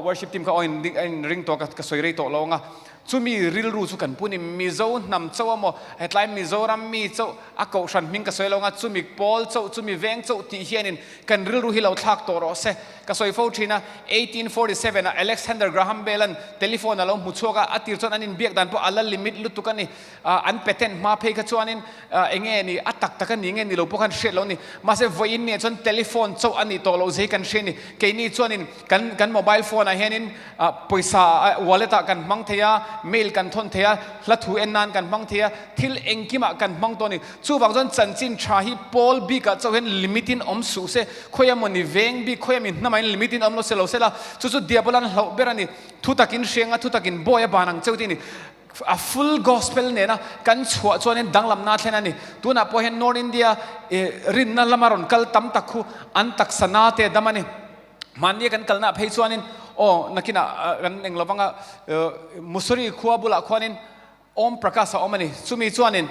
Worship team kha aw in in ring tawh ka sawi rei tawh lo anga chumi rilru chu kan pun in Mizo hnam chauh a maw hetlai Mizoram mi chauh a kohhran hming ka sawi lo anga chumi pawl chauh chumi veng chauh tih hianin kan rilru hi lo thlak tawh rawh se ka sawi fo thin a 1847 ah Alexander Graham Bell an telephone a lo hmu chhuak a a tir chuan an inbiak dan pawh a la limit lutuk a ni an patent hma phei kha chuanin enge ni a tak tak a ni nge ni lo pawh khan hriat lo a ni mahse vawiin nia chuan telephone chauh a nih tawh loh zia hi kan hria a ni keini chuanin kan kan mobile phone ah hianin pawisa wallet ah kan hmang thei a mail kan thawn thei a hla thu en nan kan hmang thei a thil engkim ah kan hmang tawh a ni chuvang chuan chanchin tha hi pawl bik ah chauh hian limit in awm suh se khawi emaw ni veng bik khawi emaw hnamah hian limit in awm lo se lo sela chu chu diabol an hlauh ber a ni thutakin hriang a thutakin bawi a ban ang cheu tih a ni. A full gospel nena kan chhuah chuanin danglamna a thlen a ni. Tunah pawh hian North India rinna lama rawn kal tam tak khu an taksa na te a dam a ni. Mahnia kan kalna phei chuanin aw nakinah kan eng lo vanga Mussoorie khua bulah khuanin Om Prakash a awm a ni. Chumi chuanin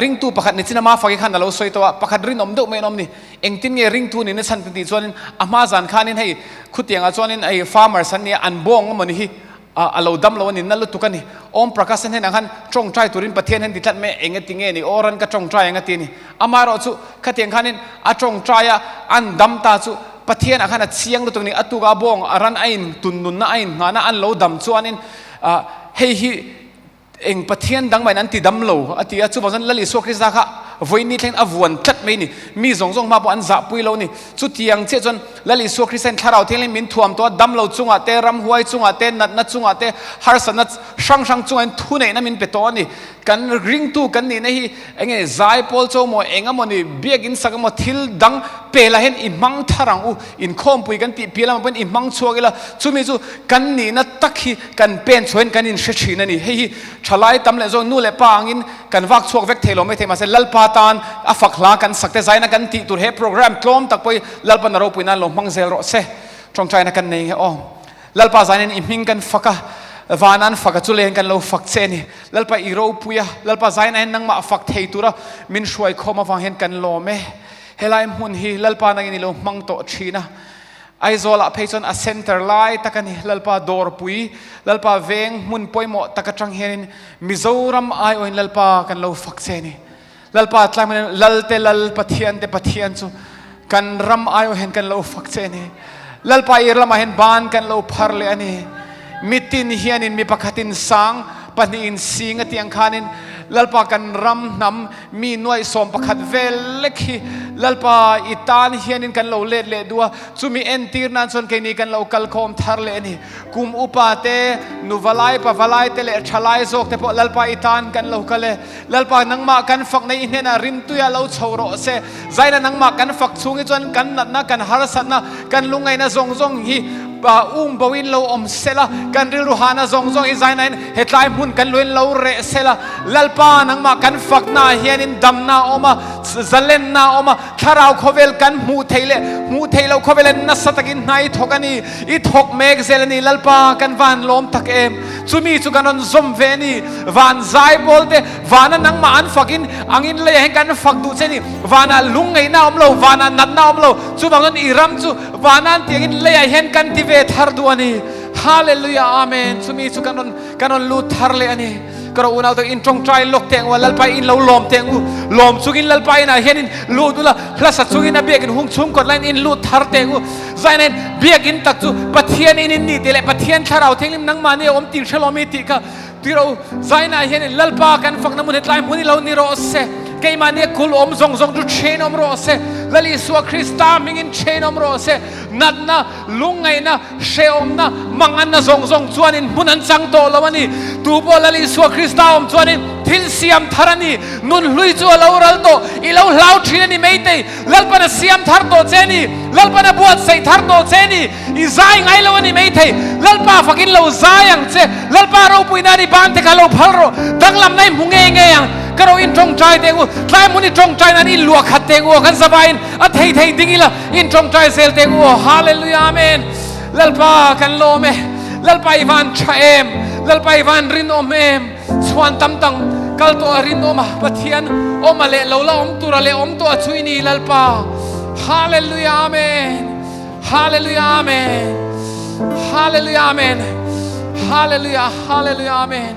ringtu pakhat ni chin ama faki khan a lo sawi tawh a, pakhat rinawm deuh mai an awm ni. Engtin nge ringtu nihna chhan tih chuanin a hma zan khanin hei khutiangah chuanin hei farmers an nia an bawng emaw ni hi a lo dam lo a ni, na lutuk a ni. Om Prakash hnenah khan tawngtai turin Pathian hian ti tlat mai a, eng ati nge ni, aw ran ka tawngtai ang a ti a ni. Amaherawh chu khatiang khanin a tawngtai a, an dam ta chu Pathianah khan a chiang lutuk a ni, a tuka bawng a ran a in tun nunna a in nghahna an lo dam chuanin hei hi Eng Pathian dang maiin an ti dam lo a ti a, chuvang chuan Lal Isua Krista kha vawiin thlengin a vuan tlat mai a ni. Mi zawng zawng hma pawh an zahpui lo a ni. Chutiang chiah chuan Lal Isua Krista in Thlarau Thianghlim min thuam tawh a, dam lo chungah te, ramhuai chungah te, natna chungah te, harsatna hrang hrang chungah in thuneihna min pe tawh a ni. Kan ringtu kan nihna hi eng nge zaipawl chaw maw, eng emaw ni, biakinn sak emaw thil dang pe lah hian i hmang thar ang u. Inkhawmpui kan tih piah lamah pawhin i hmang chhuak ila, chumi chu kan nihna tak hi kan pen chhuahin kan inhre thin a ni. Hei hi thalai tam leh zawng nu leh pa angin kan vak chhuak vek thei lo mai thei mahse Lalpa tan a fak hla kan sak te zaina kan tih tur he program tlawm tak pawh hi Lalpa na ropui nan lo hmang zel rawh se. Tawngtaina kan nei nge aw. Lalpa zanin i hming kan fak a, van an fak a chu leng kan lo fak che a ni. Lalpa i ropui a, Lalpa zaina hian nangmah fak thei tura min hruai khawm avang hian kan lawm e. Helai hmun hi Lalpa nangin i lo hmang tawh thin a, Aizawlah phei chuan a center lai tak a ni. Lalpa dawrpui, Lalpa veng hmun pawimawh tak atang hianin Mizoram aiawhin Lalpa kan lo fak che a ni. Lalpa tlai hmun Lalte Lal Pathian te Pathian chu kan ram aiawh hian kan lo fak che a ni. Lalpa ir lamah hian ban kan lo phar leh a ni. Mitin hianin mi pakhatin sang pahnihin sing a tih ang khanin Lalpa kan ram hnam mi nuaih sawm pakhat vel lek hi Lalpa i tan hianin kan lo let leh duh a, chumi entir nan chuan keini kan lo kalkhawm thar leh a ni. Kum upa te, nu valai pa valai te leh thalai zawk te pawh Lalpa i tan kan lo kal e. Lalpa nangmah kan fak nei i hnenah rimtuia lo chho rawh se. Zaina nangmah kan fak chhung hi chuan kan natna, kan harsatna, kan lungngaihna zawng zawng hi um bo in lo awm sela, kan rilru hahna zawng zawng hi zaina in hetlai hmun kan luin lo reh sela. Lalpa nangmah kan fakna ah hianin damna a awm a, zalenna a awm a, thlarau khawvel kan hmuh theih leh hmuh theih loh khawvel in nasa takin hna i thawk a ni, i thawk mek zel a ni. Lalpa kan van lawm tak em! Chumi chu kan rawn zawm ve a ni. Van zaipawl te vana nangmah an fakin angin leiah hian kan fak duh che ni. Vanah lungngaihna a awm lo, vanah natna a awm lo. Chuvang chuan i ram chu vana an tih angin leiah hian kan ti ve thar duh a ni. Hallelujah Amen. Chumi chu kan rawn kan rawn lut thar leh a ni. Ka ro unau te in tawngtai lawk teh ang u a, Lalpa in lo lawm teh ang u. Lawm chungin Lalpa inah hian in lut ula, hlasa chungin a biakin hung chhung kawt laiin in lut thar teh ang u. Zainain biakin tak chu Pathian in in ni tih leh Pathian thlarau thianghlim nangmahni a awm tih hre lawm i tih kha ti rawh u. Zainah hianin Lalpa kan fakna hmun hi tlai hmun i lo ni rawh se. Keimahni a kul awm zawng zawng chu then awm rawh se. Lal Isua Krista hmingin then awm rawh se. Natna, lungngaihna, hrehawmna, manganna zawng zawng chuanin hmun an chang tawh lo a ni. Tu pawh Lal Isua Krista awm chuanin thil siam thar a ni. Nun hlui chu a lo ral tawh. I lo hlau thin a ni maitei. Lalpan a siam thar tawh che a ni. Lalpan a buatsaih thar tawh che a ni. I zai ngai lo a ni maithei. Lalpa fakin lo zai ang che. Lalpa ropuina a ni ban te kha lo phal rawh. Danglamna i hmu ngei ngei ang. Ka ro in tawngtai teh ngu. Tlai hmun i tawngtai nan i luah khat teh ngu aw. Kan zavaiin a thei thei ding ila in tawngtai zel teh ngu aw. Hallelujah Amen. Lalpa kan lawm e. Lalpa i van tha em. Lalpa i van rinawm em. Chhuan tam tang kal tawh a rinawm a, Pathian awm a leh lo la awm tur a leh awm tawh a chu i ni Lalpa. Hallelujah Amen. Hallelujah Amen. Hallelujah Amen Hallelujah Hallelujah Amen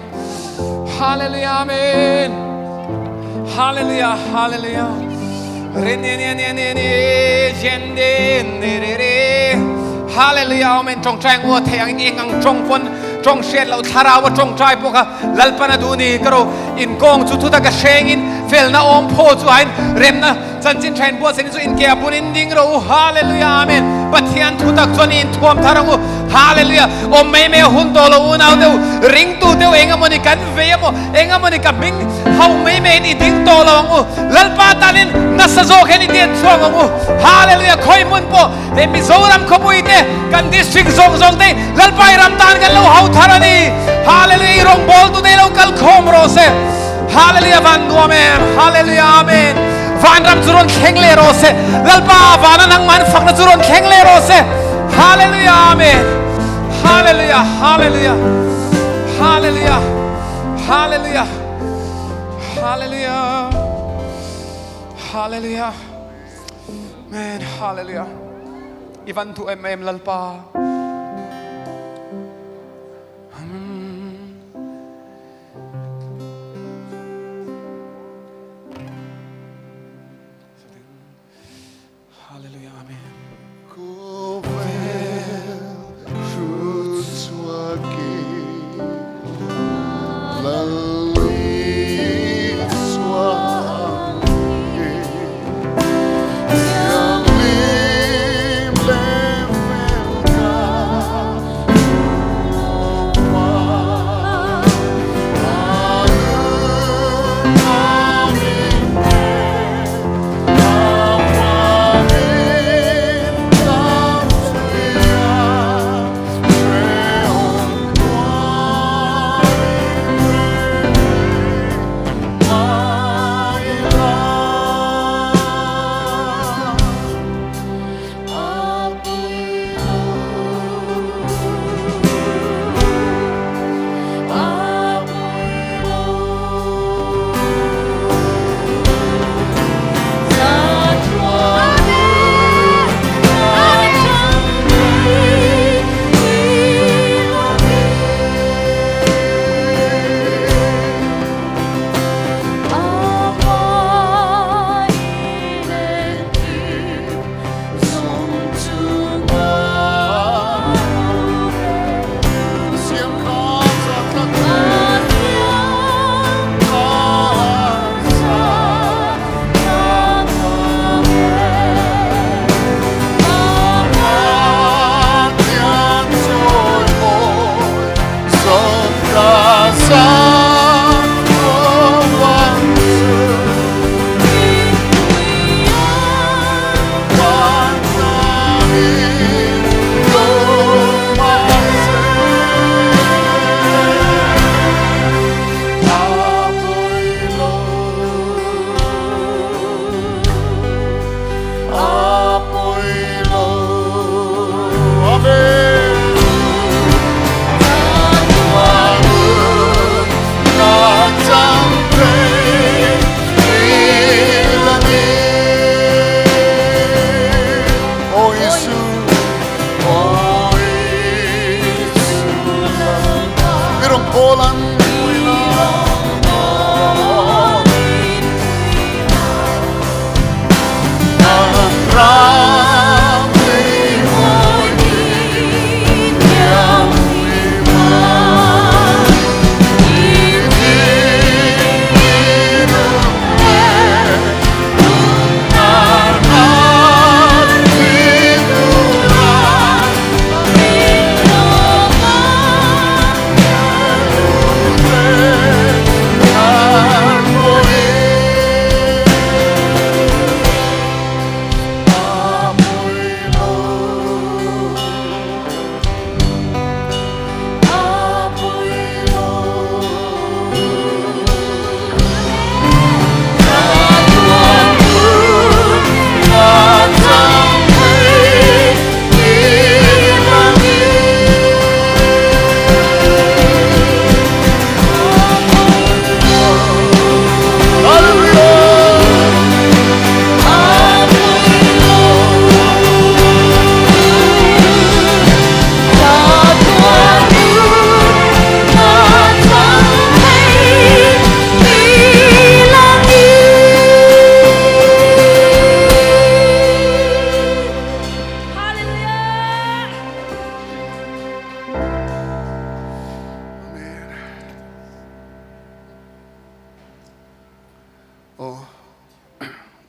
Hallelujah Amen Hallelujah Hallelujah Hallelujah Amen tawngtai ngua thei ang eng ang tawng pon tawng hriat lo thlarau a tawngtai pawh kha lalpan a duh ni karo in kawng chu thutak a hrengin felna awm phaw chu hain remna chanchin thain buat sen chu in ke a bun in ding ro u hallelujah amen pathian thutak chuan in thuam thar angu hallelujah om mai mai hun to lo unau deuh ringtu deuh engamawni kan ve emaw engamawni ka hming ho mai mai in i ding to lo angu lalpa tanin nasa zawk hian i tian chhuak angu hallelujah khoi hmun pawh he Mizoram khawpui te kan district zawng zawng te lalpa i ram tan kan lo ho thar ani hallelujah i rawngbawl tu te lo kal khawm rawh se hallelujah van nuam em hallelujah amen van ram chu rawn thleng leh rawh se lalpa vana nangman fakna chu rawn thleng leh rawh se hallelujah amen hallelujah hallelujah hallelujah hallelujah hallelujah hallelujah man hallelujah i van thu em em lalpa Hallelujah Amen.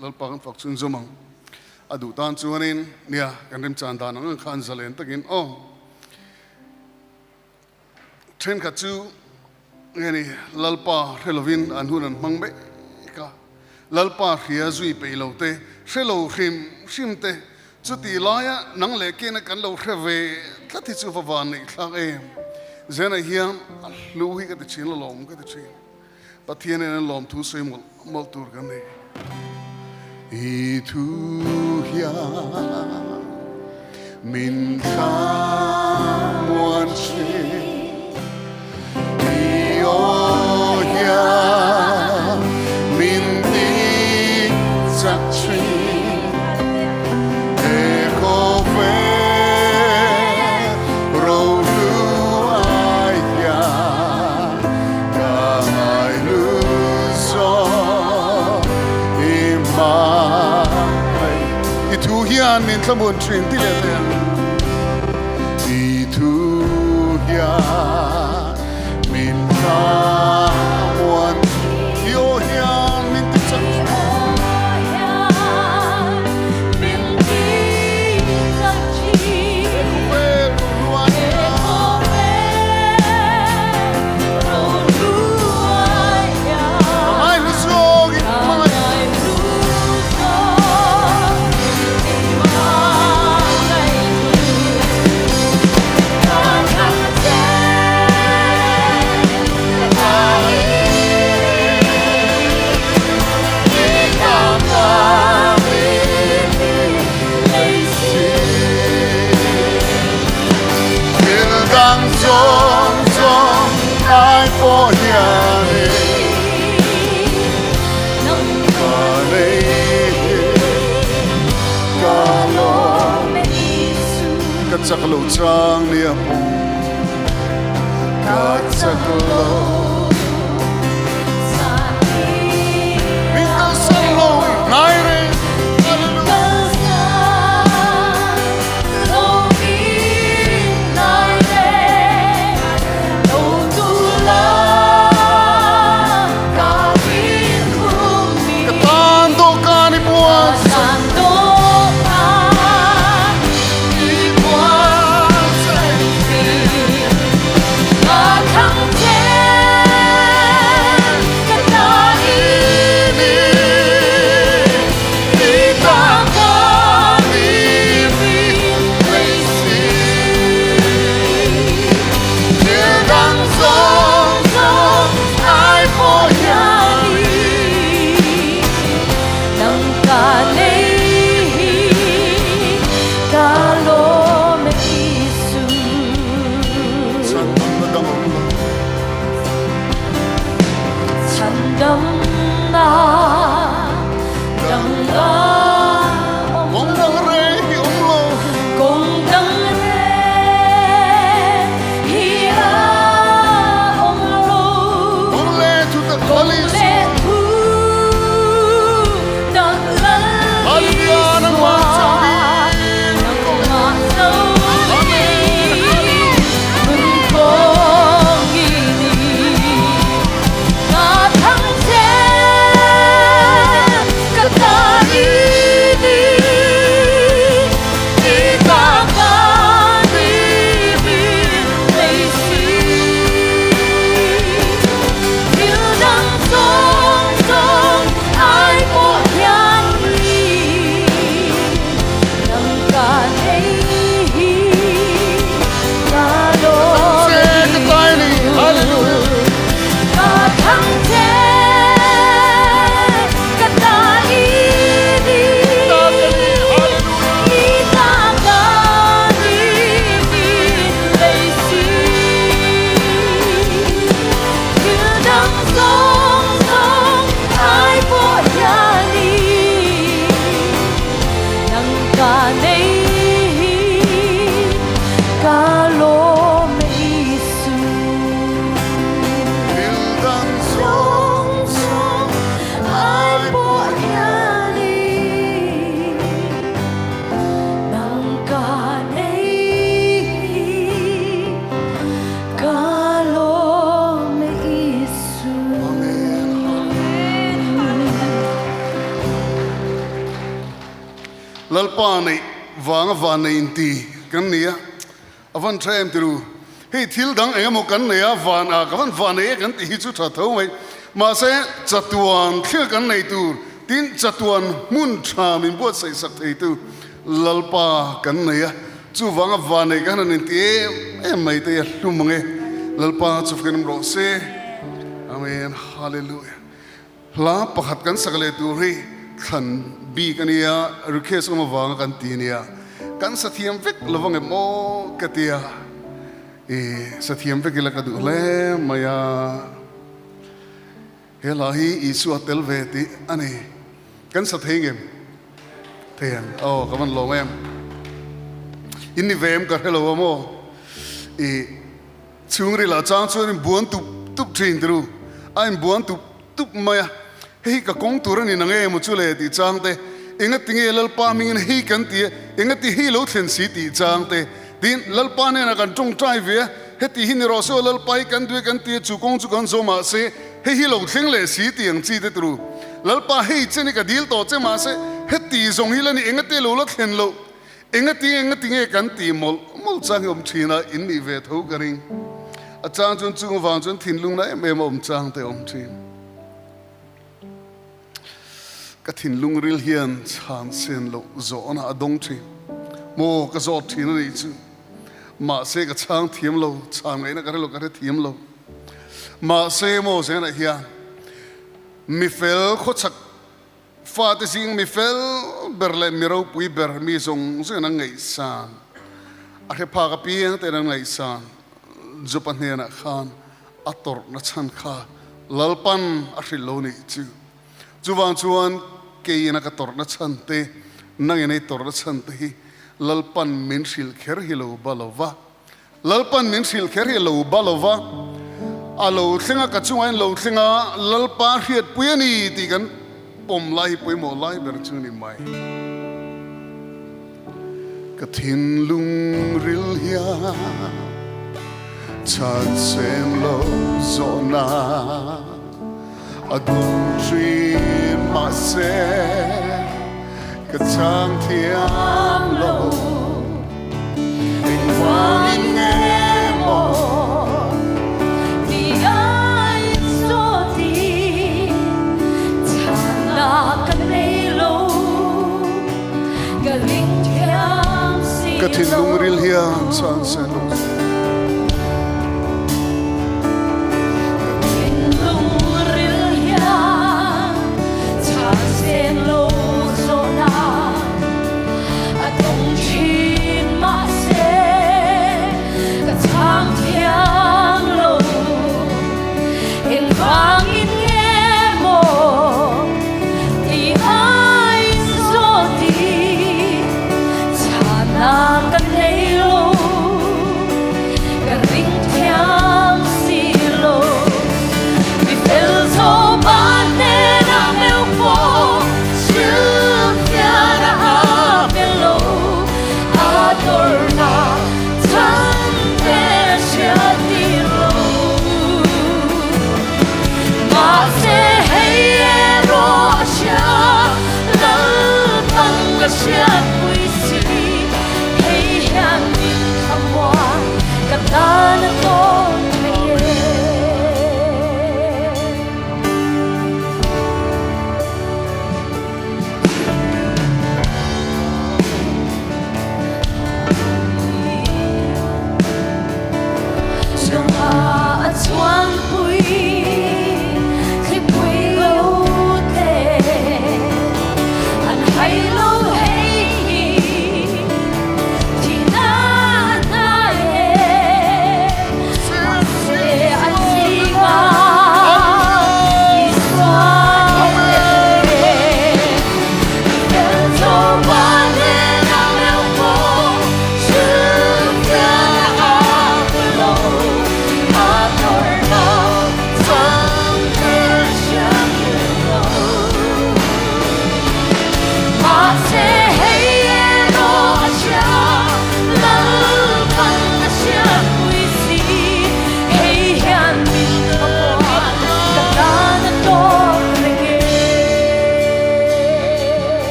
Lalpa kan fak chhunzawm ang. A duh tan chuanin nia kan remchan dan ang ang khan zalen takin aw. Thenkhat chu nge ni Lalpa hre lovin an hun an hmang mek a, Lalpa hria zui peih lo te, hre lo hrim hrim te, chuti laia nang leh kena kan lo hre ve tlat hi chu va van neih thlak em. Zena hian a hlu hi ka ti thin alawm ka ti thin. Pathian in an lawmthu sawi mawlh mawlh tur kan nei. I thu hian min thlamuan thin, i aw hian min ti chak thin, he khawvel rohlu ai hian Ka ngai lu zawk i hmai. I thu hian min thlamuan thin ti leh teh ang. I thu hian min thlamuan I aw hian min ti chak thin. He khawvel ruai Thil dang zawng zawng ai pawh hianin ka nei hi ka lawm. Ka chak lo chang nia pawh ka chak lo. Min kalsan lo i ngai reng. Ka tan dawhkan i buan Lalpa neih vanga van nei inti kan ni a, a van tha em tiru. Hei thil dang eng emaw kan nei a, van ah ka van van nei e kan tih hi chu tha tho mai. Mahse chatuan thil kan nei tur tin chatuan hmun tha min buatsaih sak thei tu Lalpa kan nei a, chuvanga van nei kan han inti em em mai te hi a hlum ang e. Lalpa chu fian rawh se. Amen. Hallelujah. Hla pakhat kan sak leh tur hi thlan bik a nia, request awm avanga kan ti nia. Kan sa thiam vek lo vang em aw ka ti a, i sa thiam vek ila ka duh hle mai a. He hla hi Isua tel ve tih a ni. Kan sa thei ngem? Thei ang. Aw ka van lawm em. In ni ve em ka hre lo a maw? I Chhungril ah chang chuan in buan tup tup thin tiru, a in buan tup tup mai a, hei hi ka kawng tur a ni nang emaw chu le tih chang te, engati nge Lalpa hmingin hei kan ti a, engati hei lo thlen si tih chang te, tin Lalpa hnenah kan tawngtai ve a, heti hi ni rawh se aw Lalpa hi kan duh e kan ti a, chu kawng chu kan zawm ah se hei hi lo thleng leh si tih ang chi te tiru, Lalpa hei che ni ka dil tawh che mahse heti zawng hi la ni engati lo la thlen loh. Engati engati nge kan tih mawlh mawlh chang hi awm thin a, in nih ve tho ka ring. A chang chuan chung avang chuan thinlung na em em a awm chang te awm thin. Ka thinlung ril hian chhan sen loh zawhna a dawng thin. Maw ka zawt thin a nih chu. Mahse ka chhang thiam lo, chhan ngaihna ka hre lo, ka hre thiam lo. Mahse maw zenah hian mifel khawchhak Fate zing mi fel ber leh mi ropui ber mi zawng zawngin an ngaihsan. A hre phak apiang te'n an ngaihsan. Jopa hnenah khan a tawrhna chhan kha Lalpan a hrilh lo nih chu. Chuvang chuan keiin a ka tawrhna chhan te, nangin ei tawrhna chhan te hi Lalpan min hrilh kher hi lo ba lo va. Lalpan min hrilh kher hi lo ba lo va, a lo thleng a, ka chungah in lo thleng a, Lalpa hriatpui a ni tih kan pawm lai hi pawimawh lai ber chu ni mai. Ka thinlung ril hian chhan sem lo zawhna a dawng thin mahse ka chang thiam lo. Engvangin nge maw ti ai zawti chhanna ka nei lo ka ring thiam si Ka thinlung ril hian chhan se lo. Ka thinlung ril hian chhan se lo zawhna. A dawng thin mahse ka chhang thiam lo. Engvangin nge maw ti aiin zawti chhana ka nei lo, ka ring thiam si lo. Mi fel zawma hnenah meuh pawh Hrilhfiahna a pe lo, a tawrhna chhan te hriat tir lo. Mahse hei erawh a hria, Lalpan ka hriatpui si, hei hian min thlamuan ka tan a tawn thei e.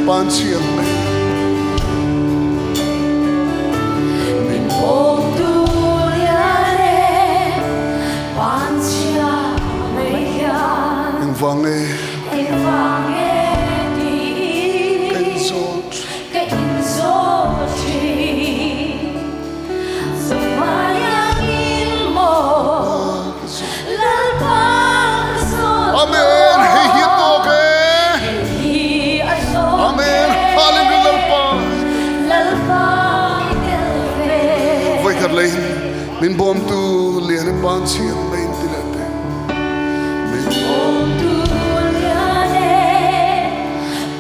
pan chhiat mai. Min bawmtu lian e, pan chhiat mai hian. Engvang e. Engvang e tiin. Ka inzawt thin. Ka inzawt thin. Amen hei hi a tawk e Amen Hallelujah Lalpa Voikhat lei hin min bawmtu lian e pan chian mai in ti leh te Min bawmtu lian e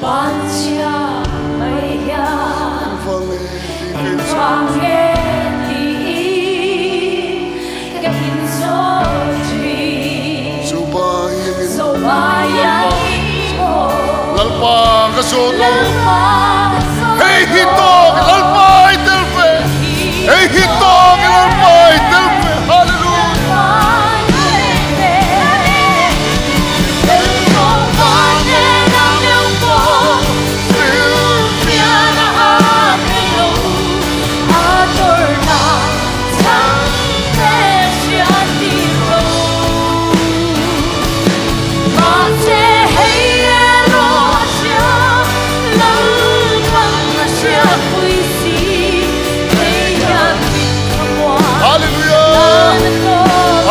pan chian mai hian Engvang e Lalpa ka zawt lo Hei hi tawk Lalpa i tel ve Hei hi tawk Lalpa i tel ve Hallelujah Hallelujah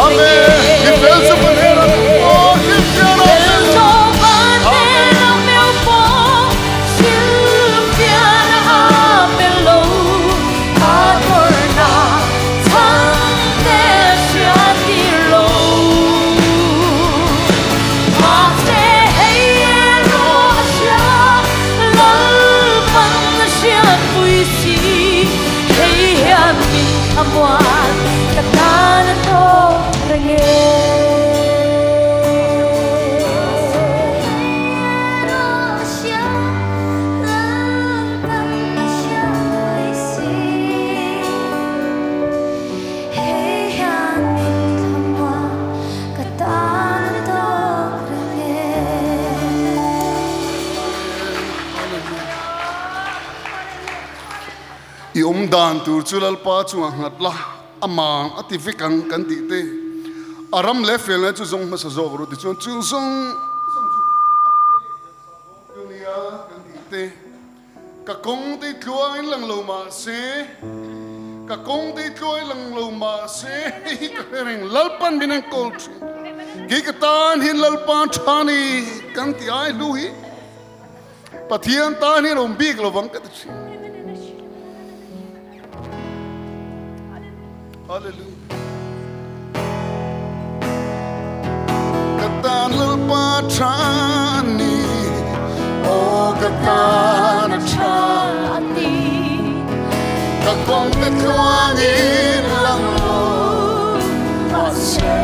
Amen Mi fel chu kan her a aw hrilhfiah rawh I awm dan tur chu Lalpa chungah nghat la, a mang a ti vek ang kan tih te, a ram leh felna chu zawng hmasa zawk rawh tichuan chung zawng zawng chu a pek leh sak dawn chu nia kan tih te, ka kawng te tluangin lang lo mah se, ka kawng te tluangin lang lo mah se, hei hi ka hre reng Lalpan min enkawl thin, kei ka tan hian Lalpa tha ni kan ti ai hlu hi. Pathian tan hian awm bik lo vang ka ti thin. Hallelujah. Ka tan Lalpa tha ni, o ka tan a tha ni. Ka kawng te tluangin lang lo mahse.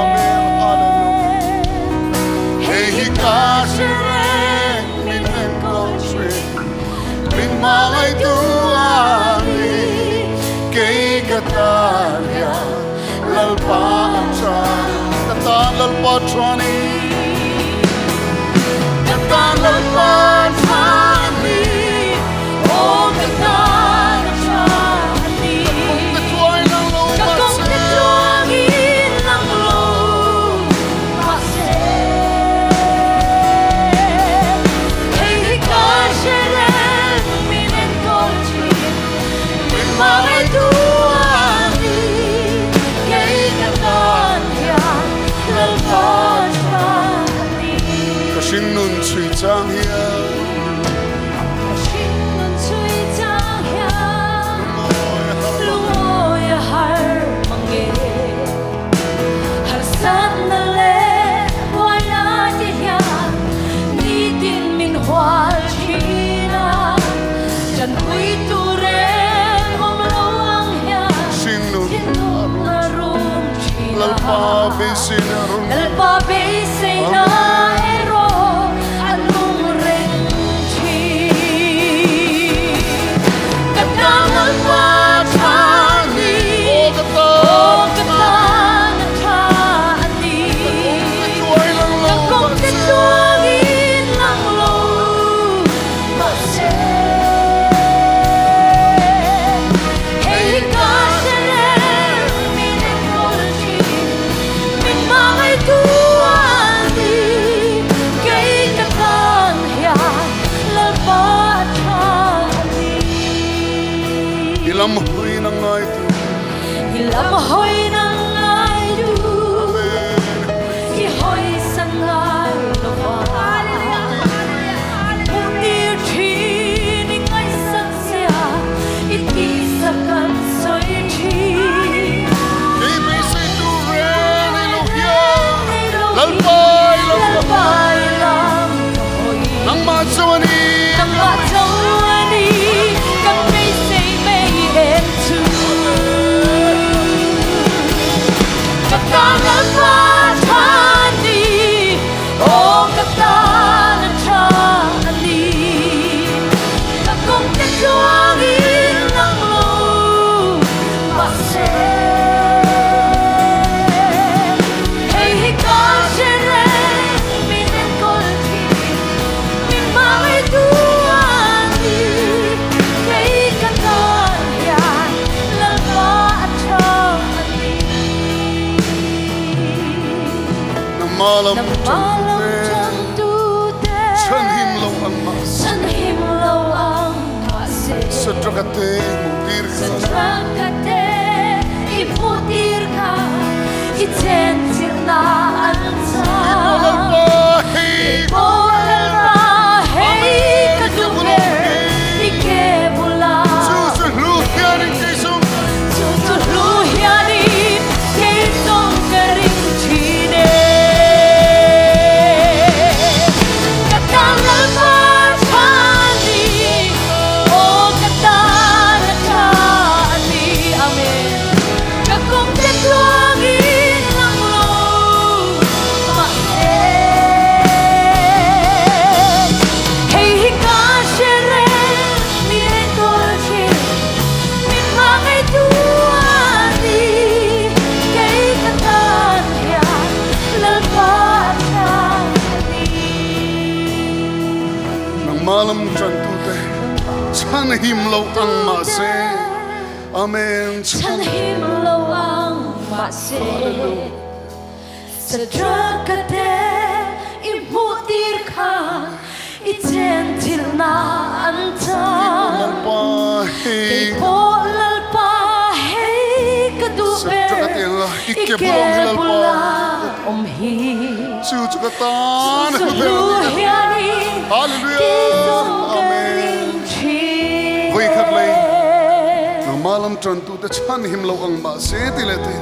Amen. Hallelujah. Hei hi ka hre reng min enkawl thin, min hmangaihtu a ni. Kei ka tan hian Lalpa a tha, ka tan Lalpa tha ni. Ka tan Lalpa tha ni. Aw ka tan a tha ni. Ka kawng te tluangin lang lo Ka kawng te mahse. tluangin lang lo mahse. Hei hi ka hre reng min enkawl thin, min hmangaihtu a ni. Kei ka tan hian Lalpa tha ni. Ka hringnun chhui chang hian. Ka hringnun chhui chang hian. Lungawi a har mang e. Harsatna leh buaina te hian nitin min hual thin a. Tanpui tur em awm lo ang hian thinlung a rum thin a. Lalpa beiseina a rum. Lalpa beiseina erawh a nung reng thin. Ka tan Lalpa tha ni. Aw ka tan. Aw ka tan a tha a ni. Ka kawng te tluangin lang lo mahse. Ka kawng te tluangin lang lo mahse. lam hawi nang ngai tu. I lam hawi nang ngai tu. I hawi san ngai lo va. Hmuh tir thin i ngaihsak zia, i tihsak kan sawi thin. Kei beisei tu reng nei lo hian Lalpa i lam ka hawi. Nangmah chauh a ni. Nangmah chauh a ni kan beisei mai em chu. Ka tan Lalpa tha a ni, aw ka tan a tha a ni. Ka kawng te tluangin lang lo mahse hei hi ka hre reng min enkawl thin min hmangaihtu a ni. Kei ka tan hian Lalpa a tha a ni. Nangmah lam tangtute chhanhim lo ang mahse. Chhanhim lo ang mahse. Satrakate i hmuhtir kha. Satrakate i hmuhtir kha i chenchilhna an chang. Kei pawh Lalpa hei. Kei pawh Lalpa hei ka duh ber i ke bula. Chu chu hlu hianin kei zawng ka ring. Chu chu hlu hianin kei zawng ka ring thin e. Ka tan Lalpa tha a ni, aw ka tan a tha a ni. Amen. Ka kawngte tluangin lang lo mahse hei hi ka hre reng mi enkawl thin min hmangaihtu a ni. Kei ka tan hian Lalpa a tha a ni. Nangmah lam tantute chhanhim lo ang mahse. Amen. Chhanhim lo ang mahse Satrakate i hmuh tir khan i chen thilhna an chang. Kei pawh Lalpa hei ka duh ber i ke bula awm hi. Chu chu ka tan Chu chu hlu hianin kei zawng ka ring thin e. Nangmah lam tantute chhanhim lo ang mahse ti leh te.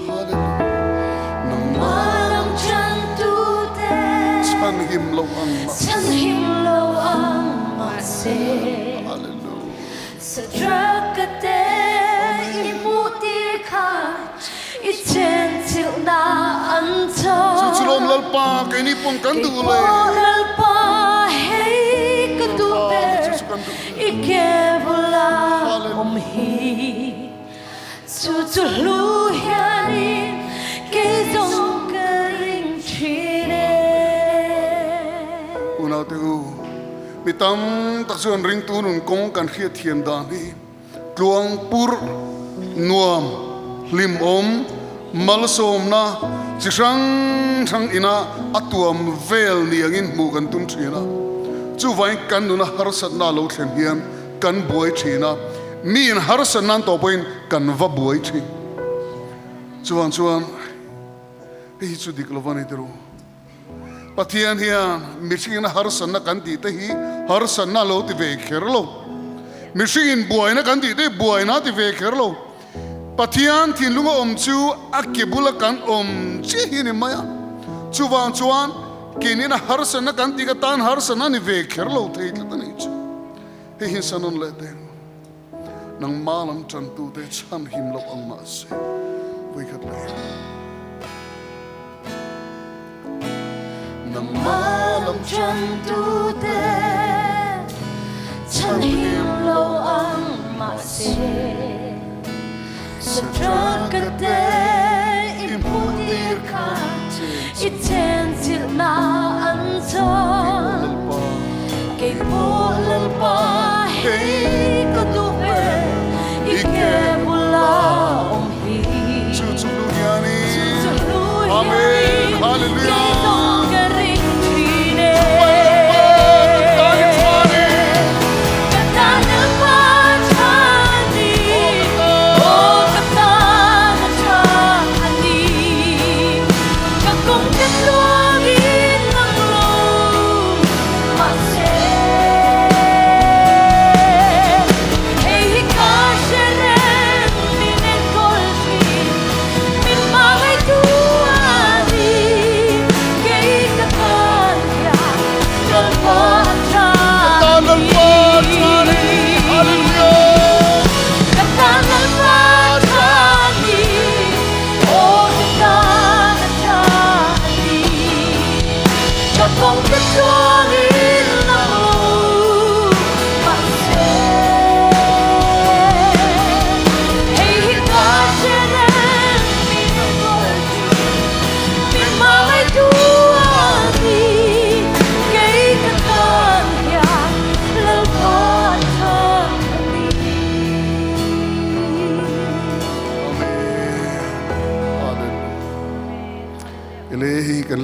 Hallelujah. Nangmah lam tantute chhanhim lo ang mahse. Chhanhim lo ang mahse. Hallelujah. Satrakate i hmuh tir khan i chenchilhna an chang. Chu chu lawm Lalpa keini pawn kan duh le. Kei pawh Lalpa hei ka duh ber i ke bula awm hi. Chu chu hlu hianin kei zawng ka ring thin e. Unaute u, mi tam tak chuan ringtu nun kawng kan hriat thiam dan hi tluang pur, nuam, hlimawm, malsawmna chi hrang hrang ina a tuam vel ni angin hmuh kan tum thin a. Chuvangin kan nuna harsatna lo thlen hian kan buai thin a, mi in harsat nan tawh pawhin kan va buai thin. Chuvang chuan hei hi chu dik lo a ni tiro. Pathian hian mihringin a harsatna kan tih te hi harsatna a lo ti ve kher lo. Mihringin buaina kan tih te hi buaina a ti ve kher lo. Pathian thinlunga awm chu a ke bula kan awm chiah hi a ni mai a. Chuvang chuan keinin a harsatna kan tih ka tan harsatna a ni ve kher lo thei tlat a nih chu. Hei hi Sanon leh Deng, nangmah lam tantute chhanhim loh ang mahse, vawikhat leh. Nangmah lam tantute chhanhim loh ang mahse, Satrakate i hmuh tir kha i chenchilhna an chang. Kei pawh Lalpa hei ka duh ber i ke bula awm hi. Chu chu hlu hianin kei zawng ka ring thin e. Ka tan Lalpa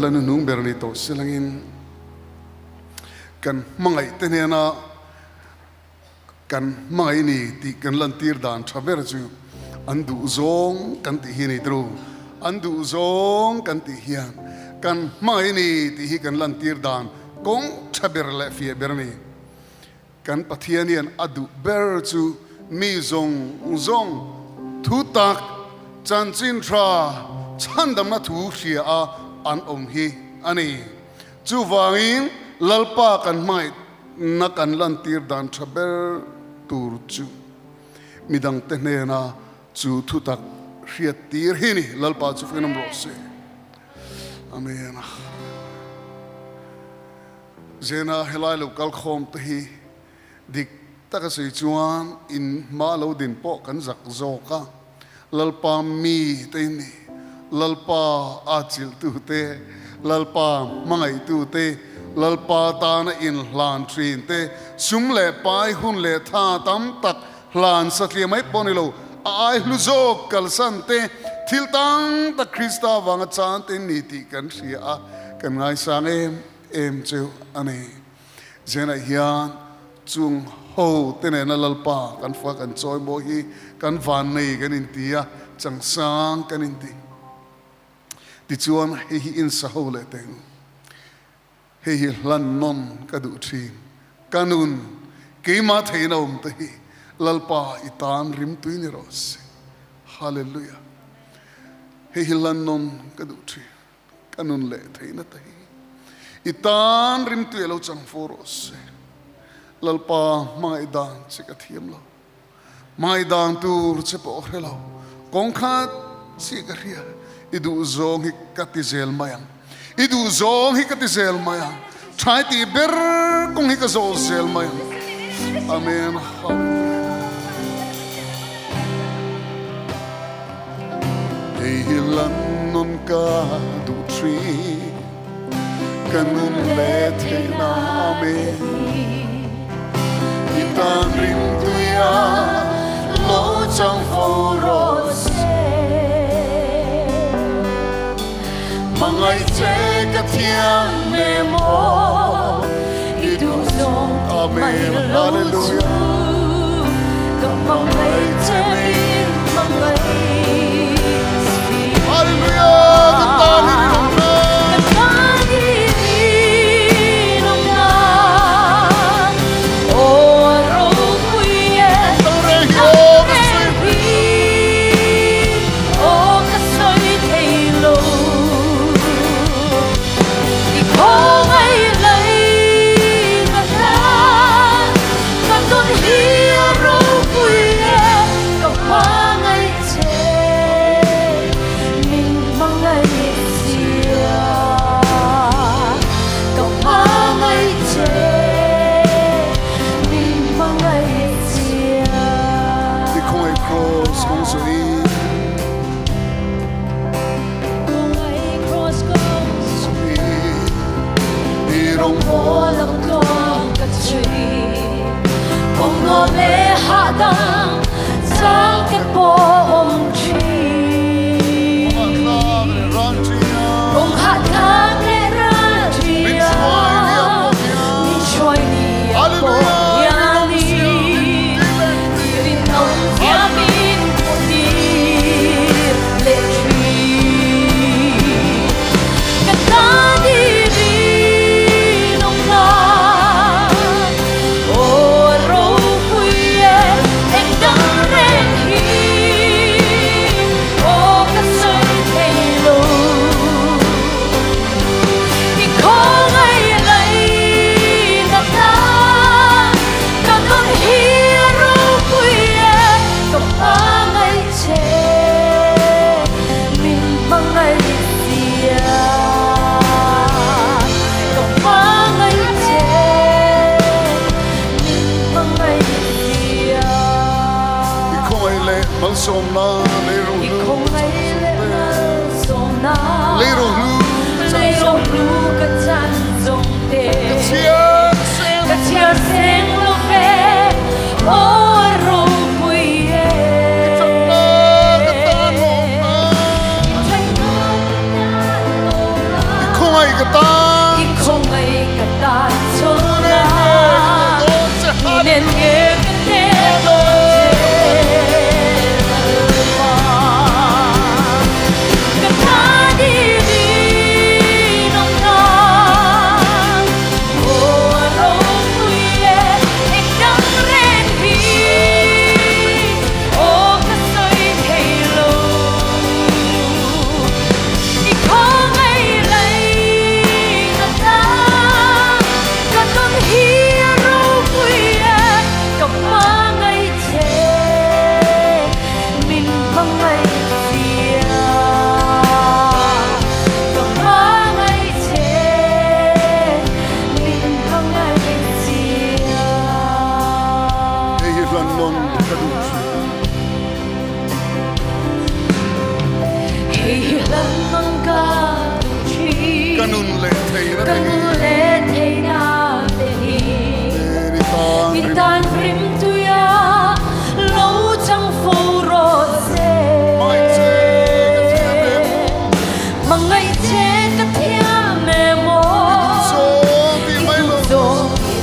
la hnuhnung ber ni tawh silangin kan hmangaih te hnena kan hmangaih ni tih kan lantir dan tha ber chu an duh zawng kan tih hi a ni tru. An duh zawng kan tih hian kan hmangaih ni tih hi kan lantir dan kawng tha ber leh fiah ber a ni. Kan Pathian hian a duh ber chu mi zawng zawng thu tak, chanchin tha, chhandamna thu hria a an awm hi a ni. Chuvangin Lalpa kan hmangaihna kan lantir dan tha ber tur chu midangte hnena chu thu tak hriat tir hi ni. Lalpa chu fenawm rawh se. Amen. Zena helai lo kal khawm te hi dik taka sawi chuan in hma lo din pawh kan zak zawk a, Lalpa mi te in ni, Lalpa a chilhtu te, Lalpa hmangaihtu te, Lalpa tana in hlan thin te, sum leh pai hun leh tha tam tak hlan satliah mai pawh ni lo, a ai hlu zawk kalsan te, thil tang tak Krista vanga chan te in ni tih kan hria a, kan ngaisang em. Em chu a ni. Zenah hian chung ho te nena Lalpa kan fa kan chawi maw hi kan van nei kan inti a, changsang kan inti. Tichuan hei hi insa ho leh teng. Hei hi hlan nawn ka duh thin. Ka nun keimah theihin a awm te hi Lalpa i tan rimtui ni rawh se. Hallelujah. Hei hi hlan nawn ka duh thin. Ka nun leh theihna te hi i tan rimtui a lo chang fo rawh se. Lalpa hmangaih dan che ka thiam lo, hmangaih dan tur che pawh ka hre lo, kawng khat chiah ka hria, i duh zawng hi ka ti zel mai ang, i duh zawng hi ka ti zel mai ang, tha i tih ber kawng hi ka zawh zel mai ang. Amen. Hallelujah. Hei hi lan nawn ka duh thin, ka nun leh theihna Amen. I tan rimtui a lo chang fo rawh se. Hmangaih che ka thiam em aw, i duh zawng tih mai lo chu. Ka hmangaih che min hmangaih si. Hallelujah, ka tan i rinawm na. Ka tan i rinawm na. Aw ropui e, Dang reng hi aw ka sawi. Aw ka sawi thei lo. I khawngaih lei ka hla. Ka tawn hi a ropui e, ka hmangaih che, min hmangaih sia. Ka hmangaih che, min hmangaih sia. I khawngaih cross kawng zawh in. Khawngaih cross kawng zawh in. I rawng haw lang tluang ka chhui. Kawng nuam leh hahdam chang te pawh awm thin. Kawng hahthlak leh ral ṭhia. Min hruai ni a pawh hian i. Rinawm thiamin pawh tir leh ṭhin. Ka tan i rinawm na. Aw ropui e, eng dang reng hi. Aw ka sawi thei lo. I khawngaih lei na tan ka nun hi a ropui e, ka hmangaih che, min hmangaih sia. Ka hmangaih che, min hmangaih sia. I khawngaih leh malsawmna lei ro I khawngaih leh malsawmna lei ro hlu lei ro hlu ka chan zawng te. Ka chhiar seng Ka chhiar seng lo ve, aw ropui e. I thatna ka tan lawm na. I thatna ka tan lawm na. I khawngaih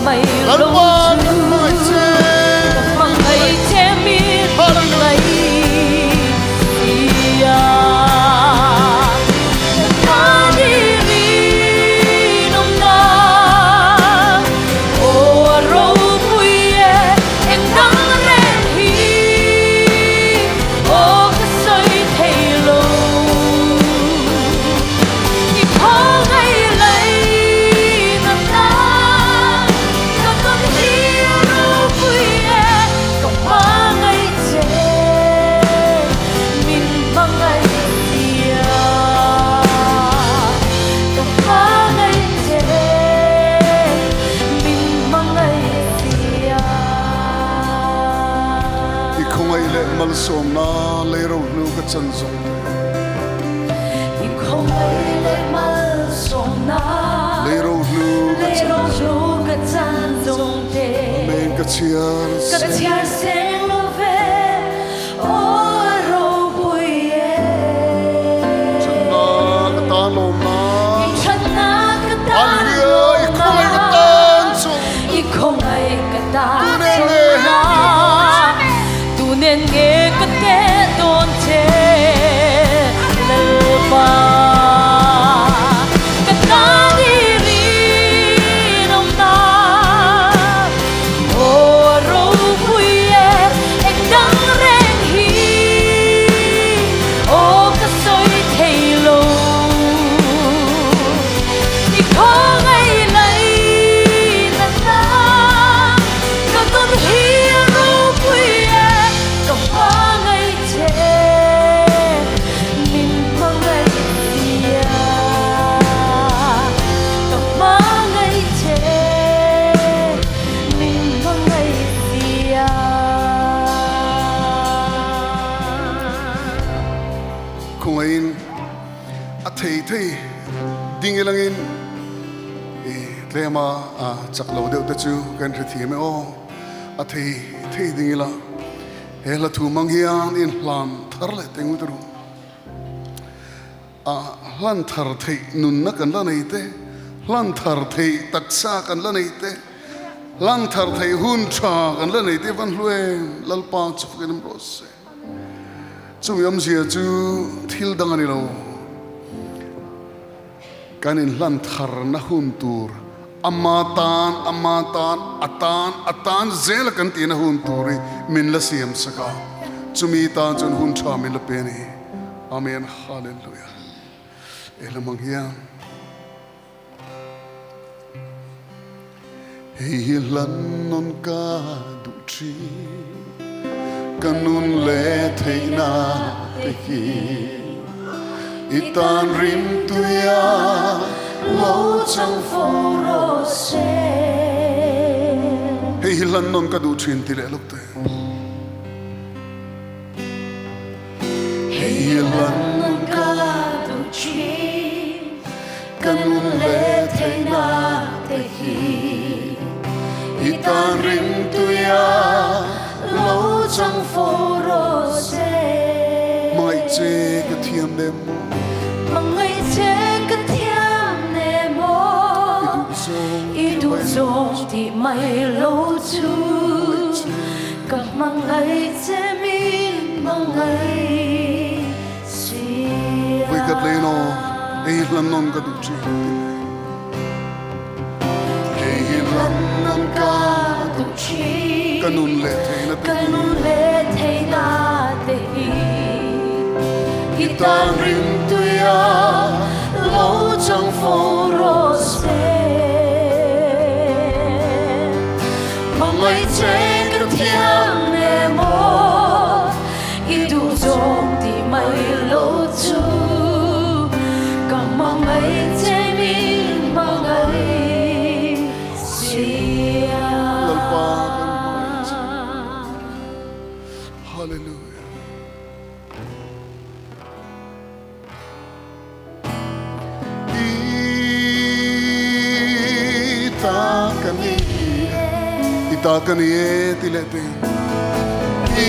mai lo chu ka hmangaih che min hmangaih sia. Ka tan i rinawmna aw a ropui e eng dang reng hi aw ka sawi thei lo. I khawngaih laih na ta ka nun hi a ropui e ka hmangaih che min hmangaih sia ka hmangaih che min hmangaih sia. I khawngaih leh malsawmna lei rohnu ka chan zawng te. I khawngaih leh malsawmna lei rohnu ka lei rohnu ka chan zawng te. Amen ka chhiar Ka chhiar seng lo ve aw a ropui e. Thatna ka tan lawmna. I thatna ka tan Hallelujah i khawngaih ka tan zawng I khawngaih ka tan Tunen nge zawng na Tunen nge ka teh dawn che Lalpa ka tan i rinawmna Aw a ropui e eng dang reng hi Aw ka sawi thei lo I khawngaih laih natna ka nun hi a ropui e ka hmangaih che min hmangaih sia ka hmangaih che min hmangaih sia. Khawngaihin a thei thei ding ilangin i tlema chak lo deuh te chu kan hre thiam e aw a thei thei ding ila he hla thu mang hian in hlan thar leh teng u turu a hlan thar theih nunna kan la nei te hlan thar theih taksa kan la nei te hlan thar theih hun tha kan la nei te van hlu em Lalpa chu fakin awm rawh se. Chumi awmzia chu thil dang a ni lo. Kan inhlan tharna hun tur, ama tan, ama tan, a tan, a tan zela kan tihna hun tur hi min la siam sak a. Chumi tan chuan hun tha min la pe a ni. Amen. Hallelujah. Ehlam ang hian. Hei hi hlan nawn ka duh thin, ka nun leh theihna te hi i tan rim tuia lo chang fo rawh se. Hei hi hlan nawn ka duh thin ti leh lawk te. Hei hi hlan nawn ka duh thin, ka nun leh theihna te hi i tan rim tuia lo chang fo rawh se. Hmangaih che ka thiam nem maw? Hmangaih che ka thiam nem maw? I I duh zawng duh zawng tih mai lo chu ka hmangaih che min hmangaih sia. Voikhat lei naw hei hi hlan nawn ka duh thin ti le. Hei hi hlan nawn ka duh thin. Ka nun leh theihna te Ka hi. nun leh theihna te hi. I tan rim tuia lo chang fo rawh se. Hmangaih che ka thiam emaw i duh zawng tih mai lo chu ka hmangaih che min hmangaih sia. Lalpa kan hmangaih che. Hallelujah. I ta ka ni e, i ta ka ni e ti leh te. I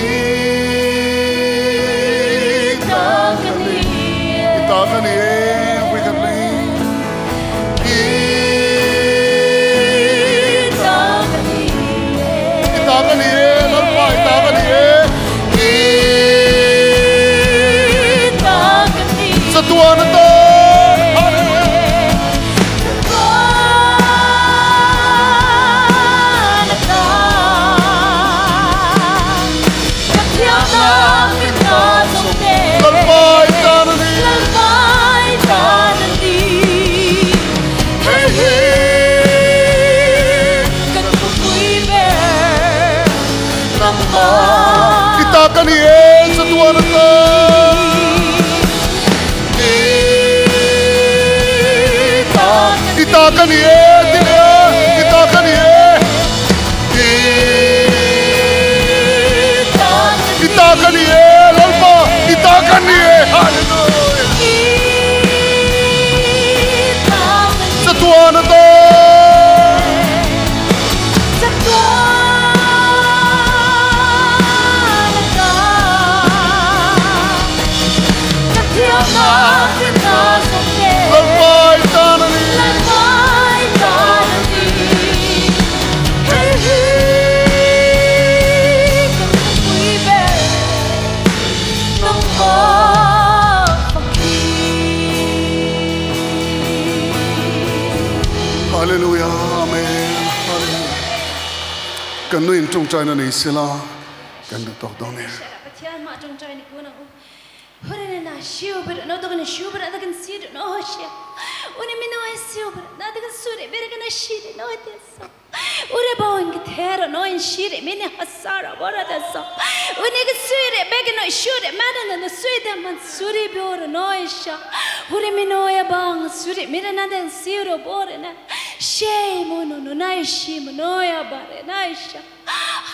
ta ka ni, i ta ka ni e, we kan lei. I ta ka ni e chatuan atan. I ta ka ni e ti leh a, i ta ka ni e. I ta ka ni e Lalpa, i ta ka ni e. Hallelujah. Chatuan atan. Lalpa i tan a ni. Hallelujah Amen Hallelujah Kan nu in tawngtaina nei sela kan duh tawk dawn e.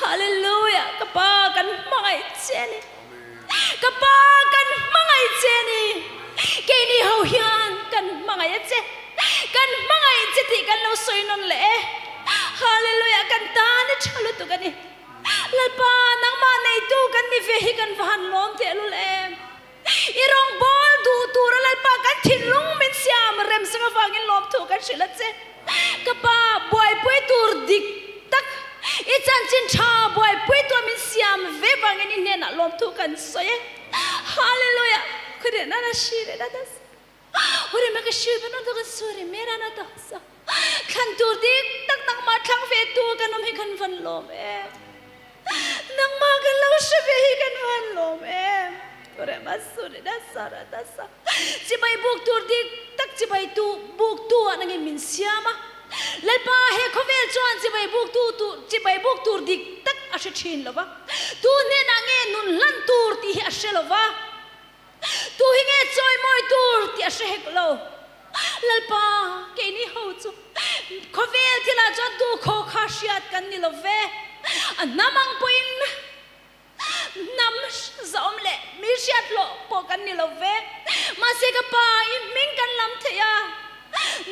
Hallelujah ka pa kan hmangaih che a ni ka pa kan hmangaih che a ni keini ho hian kan hmangaih a che kan hmangaih che tih kan lo sawi nawn leh e Hallelujah kan tan i tha lutuk a ni Lalpa nangmah neitu kan ni ve hi kan va han lawm tehlul em. I rawngbâwl duh tûra Lalpa kan thinlung min siam remsang avângin lawmthu kan hrilh a che. Ka Pa, buaipui tûr dik tak, i chanchin ṭha buaipui tûra min siam ve vângin i hnênah lawmthu kan sawi e. Hallelujah! Thlan tûr dik tak nangmah thlang ve tûr kan awm hi kan van lâwm em? Nangmah kan lo hre ve hi kan van lâwm em? Chibai bûk tûr dik tak chibai tu bûk tu ah nangin min siam a. Lalpa he khawvel chuan chibai bûk tu tur chibai bûk tûr dik tak a hre ṭhîn lo va. Tu hnênah nge nun hlan tûr tih hi a hre lo va. Tu hi nge chawimawi tur tih a hre hek lo. Lalpa, keini ho chu khawvel thilah chuan tu khaw kha hriat kan ni lo ve. A hnam ang pawhin hnam zahawm leh mi hriat hlawh pawh kan ni lo ve. Mahse ka pa, i hming kan lam thei a,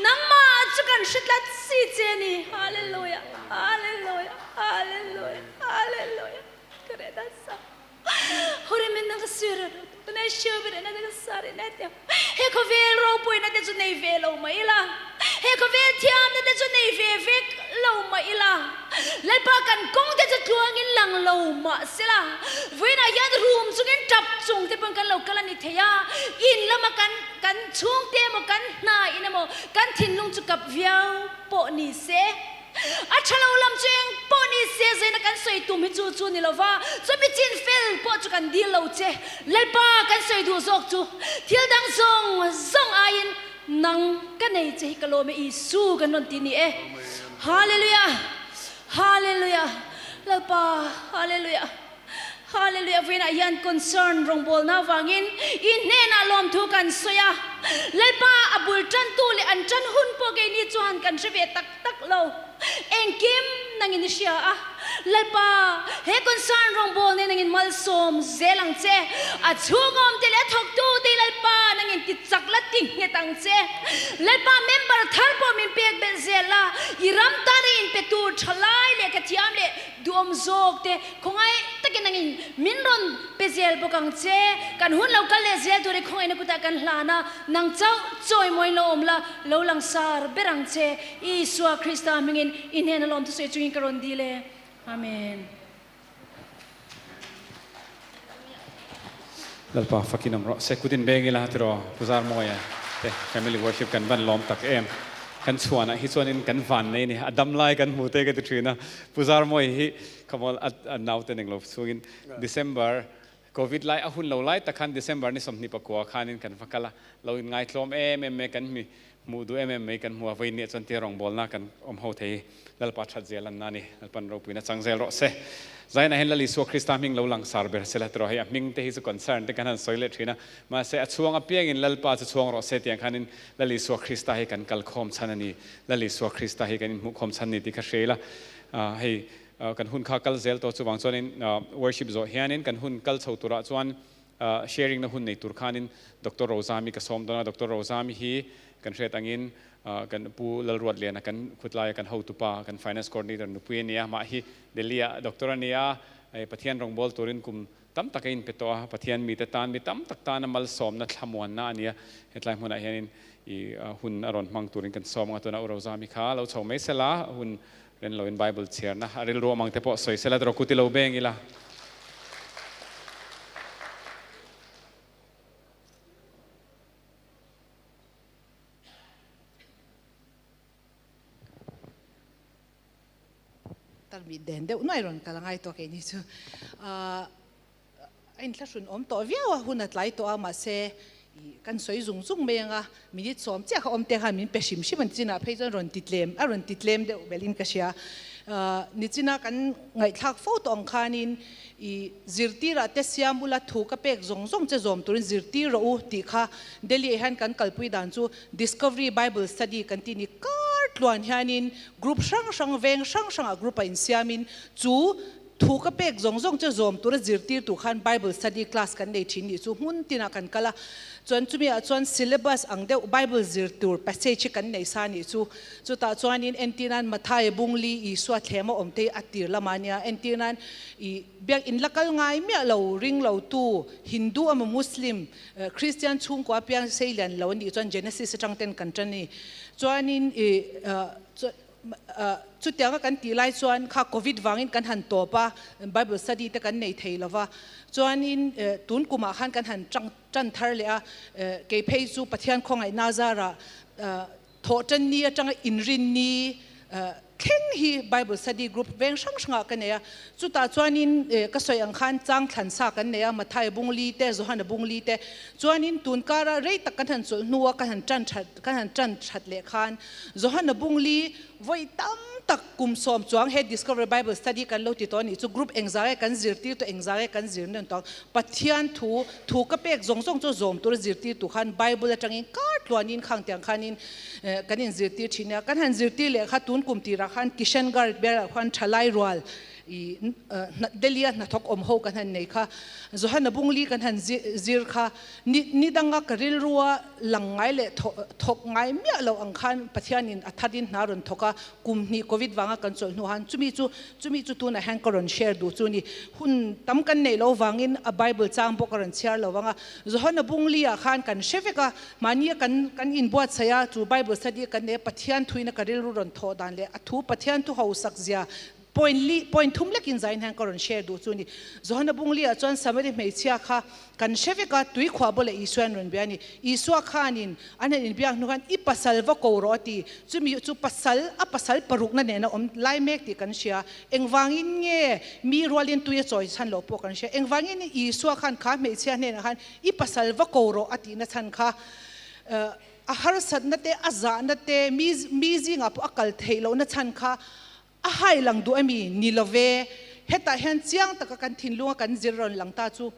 nangmah chu kan hre tlat si che a ni. Hallelujah, Hallelujah, Hallelujah, Hallelujah. Ka reh nasa. He khawvel ropuina te chu nei ve lo mah ila, he khawvel thiamna te chu nei ve vek lo mah ila, Lalpa kan kawng te chu tluangin lang lo mah sela, vawiinah hian rum chungin tap chung te pawn kan lo kal a ni thei a, in lama kan kan chhungte emaw kan hna in emaw kan thinlung chu kap viau pawh ni se. A tha lo lam chu eng pawh ni se zaina kan sawi tum hi chu chu ni lova, chumi chin fel pawh chu kan dil lo che. Lalpa kan sawi duh zawk chu thil dang zawng zawng aiin nang ka nei che hi ka lawm e Isu kan rawn ti ni e. Hallelujah! Hallelujah! Lalpa Hallelujah! Hallelujah Vawiinah hian concern rawngbawlna avangin i hnenah lawmthu kan sawi a, Lalpa a bul tantu leh an tan hun pawh keini chuan kan hre ve tak tak lo. Engkim nangin i hria a, Lalpa he concern rawngbawlna hi nangin malsawm zel ang che, a chhungawm te leh a thawktu te hi Lalpa nangin ti chak la ti nghet ang che. Lalpa member thar pawh min pek belh zel a, i ram tan i inpe tur thalai leh ka thiam leh duhawm zawk te Khawngaih takin nangin min rawn pe zel bawk ang che. Kan hun lo kal leh zel tur i khawngaihna kutah kan hlan a, nang chauh chawimawiin lo awm la, lo langsar ber ang che. Isua Krista hmingin i hnena lawm thusawi chungin ka rawn dil e. Amen. Lalpa fakin awm rawh se. Kutin beng ila tiraw Pu Zarmawia te family worship kan van lawm tak em. Kan chhuanah hi chuanin kan van nei a ni. A dam lai kan hmu te ka ti thin a. Pu Zarmawia hi khawmawl a naute ning lo chungin December Covid lai a hun lo lai tak khan December ni 24 khanin kan va kal a. Lo in ngaitlawm em em mai kan mi. Hmuh duh em em mai kan hmu a, vawiin nih chuan tia rawngbawlna kan awm ho thei Lalpa that zel an na ni, Lalpan ropuina chang zel rawh se. Zainah hian Lal Isua Krista hming lo langsar ber sela tiraw hei a hming te hi chu concern te kan han sawi leh thin a, mahse a chhuang apiangin Lalpa chu chhuang rawh se tiang khanin Lal Isua Krista hi kan kalkhawm chhan a ni, Lal Isua Krista hi kan inhmuhkhawm chhan ni tih kha hria ila hei kan hun kha kal zel tawh chuvang chuanin worship zawh hianin kan hun kal chho turah chuan Sharing na hun nei tur khanin Doctor Rozami ka sawm dawn a, Doctor Rozami hi kan hriat angin kan Pu Lalruatliana kan khutlaia kan hotupa, kan Finance Coordinator nupui a ni a, amah hi Delhi ah Doctor a ni a, Pathian rawngbâwl turin kum tam tak a inpe tawh a, Pathian mite tan mi tam tak tana malsawmna thlamuanna a ni a, hetlai hmunah hianin i hun a rawn hmang turin kan sawm ang a, tunah U Rozami kha lo chho mai sela, hun ren loin Bible chhiarna a rilru awm ang te pawh sawi sela tawrh kut i lo beng ila. Tarmit den deuh nuai rawn kal a ngai tawh keini chu. A inthlahrun awm tawh viau a, hun a tlai tawh a, mahse ih kan sawi zung zung mai ang a, minute sawm chiah kha awm te khan min pe hrim hrim a ni chinah phei chuan rawn ti tlem a rawn ti tlem deuh belhin ka hria. Nichina kan ngaihthlak fo tawh ang khanin ih zirtirah te siam ula thu ka pek zawng zawng che zawm turin zirtir rawh u tih kha Delhi ah hian kan kalpui dan chu Discovery Bible Study kan tih ni kar tluan hianin group hrang hrang veng hrang hrangah group a insiamin chu Thu ka pek zawng zawng chu zawm tura zirtir tur khan Bible study class kan nei thin nih chu hmun tinah kan kal a, chuan chumi ah chuan syllabus ang deuh Bible zir tur passage hi kan nei sa nih chu. Chutah chuanin entir nan Mathaia bungli Isua thlem a awm te hi a tir lamah a nia, entir nan ih biakinn la kal ngai miah lo ring lo tu Hindu emaw Muslim Christian chhungkua piang seilian lo a nih chuan Genesis atang ten kan tan a ni. Chuanin ih Chutianga kan tih lai chuan kha Covid vangin kan han tawp a, Bible study te kan nei thei lo va. Chuanin tun kumah khan kan han tan thar leh a, kei phei chu Pathian khawngaihna zarah thawhtanni atanga inrinni thleng hi Bible study group veng hrang hrangah ka nei a. Chutah chuanin ka sawi ang khan chang thlansa kan nei a, Mathaia bungli te, Johana bungli te. Chuanin tun kara rei tak kan han chawlh hnua kan han tan that kan han tan that leh khan Johana Bungli vawi tam tak kum sawm chuang he Discovery Bible Study kan lo ti tawh a nih chu group engzah nge kan zirtir tawh engzah nge kan zir nawn tawh ang Pathian thu thu ka pek zawng zawng chu zawm tura zirtir tur khan Bible atangin kar tluanin khang tiang khanin kan inzirtir thin a kan han zirtir leh kha tun kum tirah khan Kishangarh bialah khuan thalai rual I Delhi-a hnathawk awm ho kan han nei kha, Johana Bungli kan han zir kha, ni ni danga ka rilrua lang ngai leh thawk ngai miah lo ang khan Pathianin a thatin hna rawn thawk a, kum hnih Covid vanga kan chawlh hnu han chumi chu chumi chu tunah hian ka rawn share duh chu ni. Hun tam kan neih loh vangin a Bible chang pawh ka rawn chhiar lo vang a, Johana Bungli-ah khan kan hre vek a, mahnia kan kan inbuatsaih a, chu Bible study kan nei a, Pathian thuina ka rilru rawn thawh dan leh a thu Pathian thu hausak zia Point li, point thum lekin zain hian ka rawn share duh chu a ni. Johana Bungli ah chuan Samari hmeichhia kha kan hre vek a, tui khuah bawlh ah Isua in rawn bia a ni. Isua khanin an han inbiak hnu khan i pasal va ko rawh a ti. Chumi chu pasal, a pasal parukna nena awm lai mek tih kan hria. Engvangin nge mi rualin tui a chawi chhan loh pawh kan hria. Engvangin Isua khan kha hmeichhia hnenah khan i pasal va ko rawh a tihna chhan kha a harsatna te, a zahna te, mi mi zingah pawh a kal theih lohna chhan kha A hai lang duh ami? Ni lo ve. Hetah hian chiang taka kan thinlunga kan zir rawn lang ta chu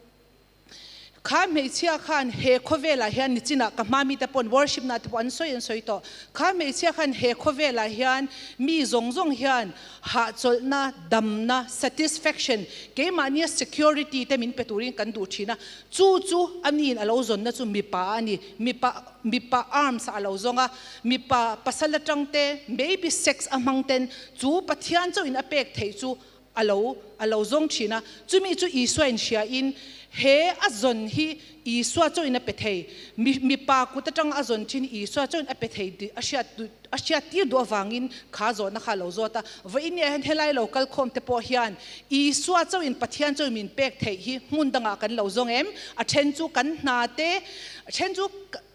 kha hmeichhia khan he khawvelah hian nichinah ka hma mite pawn worship na te pawh an sawi an sawi tawh. Kha hmeichhia khan he khawvelah hian mi zawng zawng hian hahchawlhna, damna, satisfaction, keimahnia security te min pe turin kan duh thin a. Chu chu a niin a lo zawnna chu mipa a ni. Mipa. Mipa arms a lo zawng a, mipa pasal atang te maybe sex a hmang ten chu Pathian chauhin a pek theih chu a lo a lo zawng thin a, chumi chu Isua in hria in he a zawn hi Isua chauhin a pe thei, mi mipa kut atang a zawn thin hi Isua chauhin a pe thei tih a hriat a hriat tir duh avangin kha zawhna kha a lo zawt a, vawiin ah hian helai lo kal khawm te pawh hian Isua chauhin Pathian chauhin min pek theih hi hmun dangah kan lo zawng em? A then chu kan hna te, a then chu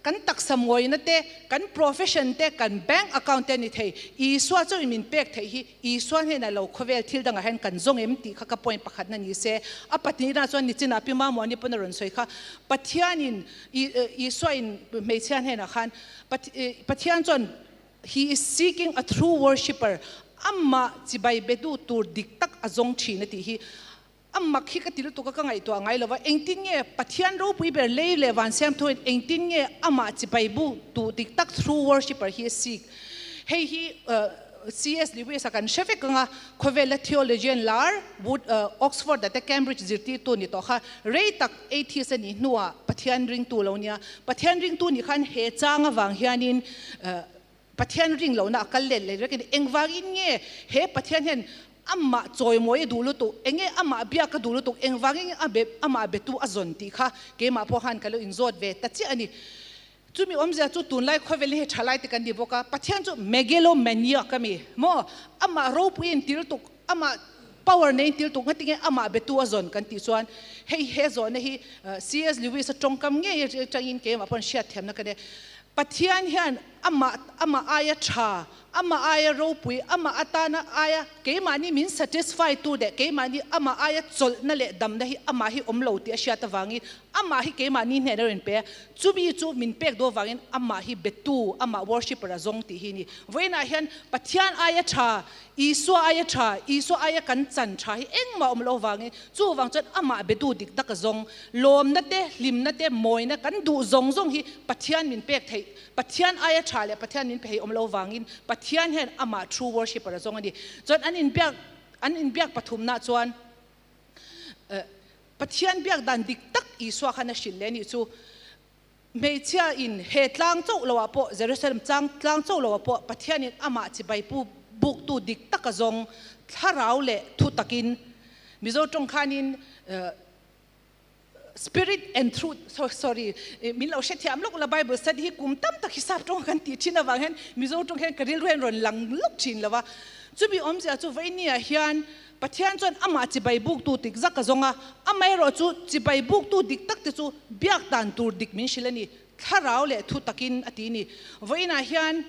kan taksa mawina te, kan profession te, kan bank account te a ni thei. Isua chauhin min pek theih hi Isua hnenah lo khawvel thil dangah hian kan zawng em tih kha ka point pakhatna ni se. A pahnihna chuan nichinah Pima. Mamuani pawn a rawn sawi kha, Pathianin Isua in hmeichhia hnenah khan Pathian chuan He is seeking a true worshipper, amah chibai be duh tur dik tak a zawng thin a tih hi. A mak hi ka ti lutuk a, ka ngaihtuah ngai lo va, engtin nge Pathian ropui ber lei leh van siam thuin engtin nge amah chibai bu duh dik tak true worshipper hi a seek? Hei hi CS Lewis a kan hre vek ang a, khawvela theologian lar Wood Oxford ah te Cambridge zirtirtu ni tawh kha rei tak atheist a nih hnuah Pathian ringtu lo nia. Pathian ringtu nih khan he chang avang hianin Pathian ring lohna a kal let leh rek a ni. Engvangin nge he Pathian hian amah chawimawi a duh lutuk, enge amah biak a duh lutuk, engvangin nge a be amah betu a zawn tih kha keimah pawh khan ka lo inzawt ve ta chiah a ni. Chumi awmzia chu tunlai khawvel hi thalai te kan ni bawk a, Pathian chu megalomaniac a mi maw? Amah ropui in til tuk, amah power nei in til tuk ngatinge amah betu a zawn kan tih chuan hei he zawhna hi CS Lewis a tawngkam ngei atangin keimah pawh hriatthiamna ka nei. Pathian hian amah amah aia tha, amah aia ropui, amah atana aia keimahni min satisfy tu leh keimahni amah aia chawlhna leh damna hi amah hi awm lo tih a hriat avangin amah hi keimahni hnenah a rawn pe a, chumi chu min pek duh avangin amah hi betu, amah worshipper a zawng tih hi a ni. Vawiinah hian Pathian aia tha, Isua aia tha, Isua aia kan chan tha hi engmah awm lo avangin chuvang chuan amah betu dik tak a zawng. Lawmna te, hlimna te, mawina kan duh zawng zawng hi Pathian min pek theih, Pathian aia tha leh Pathian min pe thei awm lo avangin Pathian hian amah true worshipper a zawng a ni. Chuan an inbiak an inbiak pathumna chuan Pathian biak dan dik tak Isua khan a hrilh leh a nih chu. Hmeichhia in he tlang chauh lo ah pawh Jerusalem chang tlang chauh lo ah pawh Pathian in amah chibai pu buktu dik tak a zawng thlarau leh thu takin Mizo tawng khanin Spirit and truth sorry min lo hrethiam lawk la Bible study hi kum tam tak hisap tawng kan tih thin avang hian Mizo tawng hian ka rilru hian rawn lang lawk thin lo a. Chumi awmzia chu Vainia hian Pathian chuan amah chibai buktu dik zak a zawng a, amaherawh chu chibai buktu dik tak te chu biak dan tur dik min hrilh a ni, thlarau leh thu takin a ti ni. Vawiinah hian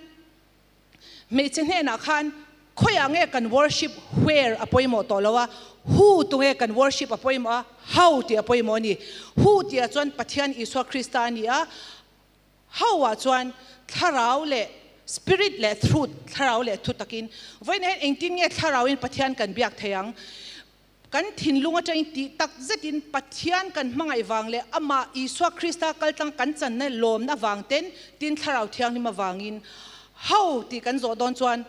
hmeichhe hnenah khan khawiah nge kan worship where a pawimawh tawh lo a, who tu nge kan worship a pawimawh a, how tih a pawimawh a ni. Who tihah chuan Pathian Isua Krista a ni a, how ah chuan thlarau leh spirit leh truth, thlarau leh thu takin. Vawiinah hian engtin nge thlarauin Pathian kan biak thei ang? Kan thinlung atangin tih tak zetin Pathian kan hmangaih vang leh amah Isua Krista kaltlang kan channa lawmna avang ten tin Thlarau Thianghlim avangin ho tih kan zawh dawn chuan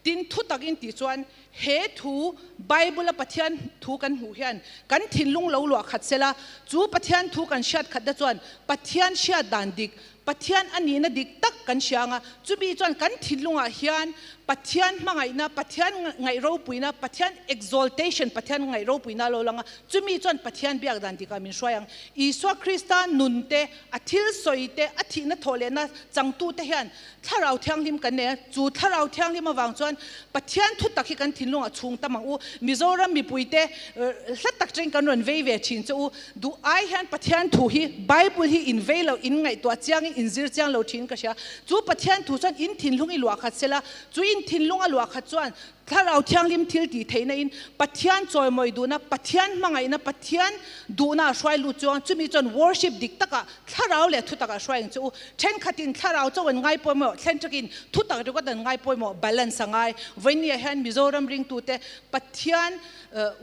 tin thu takin tih chuan he thu Bible a Pathian thu kan hmuh hian kan thinlung lo luah khat sela chu Pathian thu kan hriat khatna chuan Pathian hriat dan dik Pathian a nihna dik tak kan hria ang a, chumi chuan kan thinlungah hian Pathian hmangaihna, Pathian ngaih ropuina, Pathian exaltation, Pathian ngaih ropuina a lo lang a, chumi chuan Pathian biak dan dikah min hruai ang. Isua Krista nun te, a thil sawi te, a thihna thawh lehna changtute hian Thlarau Thianghlim kan nei a, chu Thlarau Thianghlim avang chuan Pathian thu tak hi kan thinlungah chhung tam ang u. Mizoram mipuite hla tak tangin kan rawn vei ve thin che u. Duh ai hian Pathian thu hi Bible hi in vei lo, in ngaihtuah chiangin in zir chiang lo thin ka hria. Chu Pathian thu chuan in thinlung i luah khat sela, chu in thinlung a luah khat chuan Thlarau Thianghlim thil tih theihna in Pathian chawimawi duhna, Pathian hmangaihna, Pathian duhna a hruai lut chuang chumi chuan worship dik takah Thlarau leh thutak a hruai ang che u. Thenkhatin Thlarau chauh an ngai pawimawh, thlen takin thutak ringawt an ngai pawimawh, balance a ngai. Vawinia hian Mizoram ringtute Pathian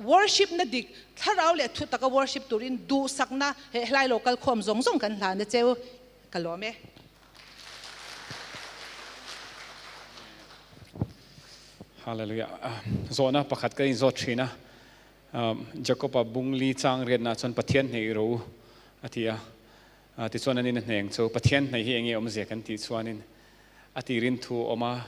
worship na dik Thlarau leh thu taka worship turin duhsakna he hlai lo kal khawm zawng zawng kan hlan a cheu ka lawm e. Hallelujah. Zawhna pakhat ka inzawt thin a. Jacob-a bungli chang riatna chuan Pathian hneih ro a ti a. Tichuan an in a hneng chu Pathian hneih hi enge awmzia kan tih chuanin a tirin thu a awm a,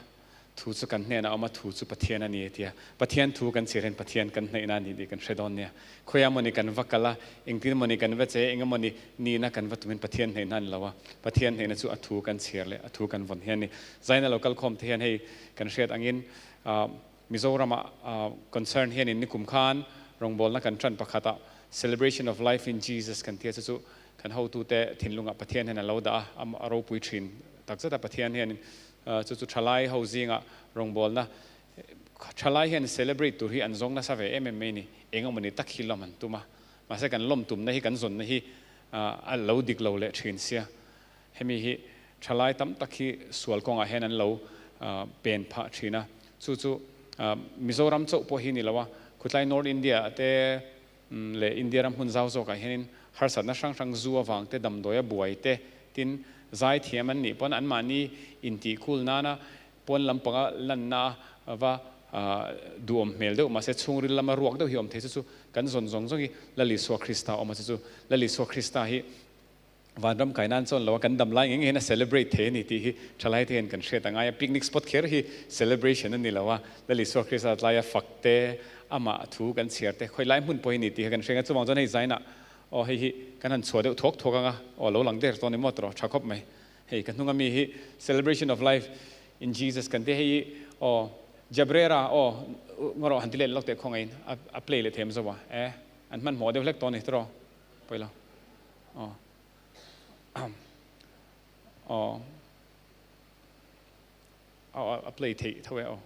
Thu chu kan hnenah a awm a, thu chu Pathian a ni a ti a. Pathian thu kan chhiar hian Pathian kan hnaihna a ni tih kan hre dawn nia. Khawiah mawni kan va kal a, engtin mawni kan va che, eng emawni nihna kan va tumin Pathian hnaihna a ni lo a. Pathian hnaihna chu a thu kan chhiar leh a thu kan vawn hian a ni. Zaina lo kal khawm te hian hei kan hriat angin Mizoramah concern hianin nikum khan rawngbawlna kan tan pakhatah Celebration of Life in Jesus kan tia chu chu kan hotute thinlungah Pathian hian a lo dah a, a ropui thin takzet a. Pathian hianin Chu chu thalai ho zingah rawngbawlna thalai hian celebrate tur hi an zawng nasa ve em em mai ni. Eng emawni tak hi lawm an tum a. Mahse kan lawm tumna hi kan zawnna hi a lo dik lo leh thin sia. Hemi hi thalai tam tak hi sual kawngah hian an lo pen phah thin a. Chu chu Mizoram chauh pawh hi ni lo a, khutlai North India ah te leh India ram hmun zau zawkah hianin harsatna hrang hrang zu avang te, damdawi a buai te, tin zaithiam an nih pawn anmahni intihkul nana Pawn lampanga lanna va duhawm hmel deuh mahse chhungril lama ruak deuh hi awm thei chu chu kan zawn zawng zawng hi Lal Isua Krista awm a chu chu Lal Isua Krista hi vanram kai nan chuan lo a kan dam lai ngei ngei hian a celebrate thei a ni tih hi thalai te hian kan hriat a ngai a, picnic spot kher hi celebration a ni lo a, Lal Isua Krista tlaia fak te amah thu kan chhiar te khawi lai hmun pawh hi ni tih hi kan hria ang a, chuvang chuan hei zainah aw hei hi kan han chhuah deuh thuak thuak ang a, aw lo lang der tawh a ni maw tawh tha khawp mai. Hei ka hnunga mi hi Celebration of Life in Jesus kan ti hei hi aw Jabrera aw ngarawh han ti let lawk teh khawngain a play leh them zo a e an hmanhmawh deuh hlek tawh a ni tiraw pawi lo aw aw aw a play theih tho e aw.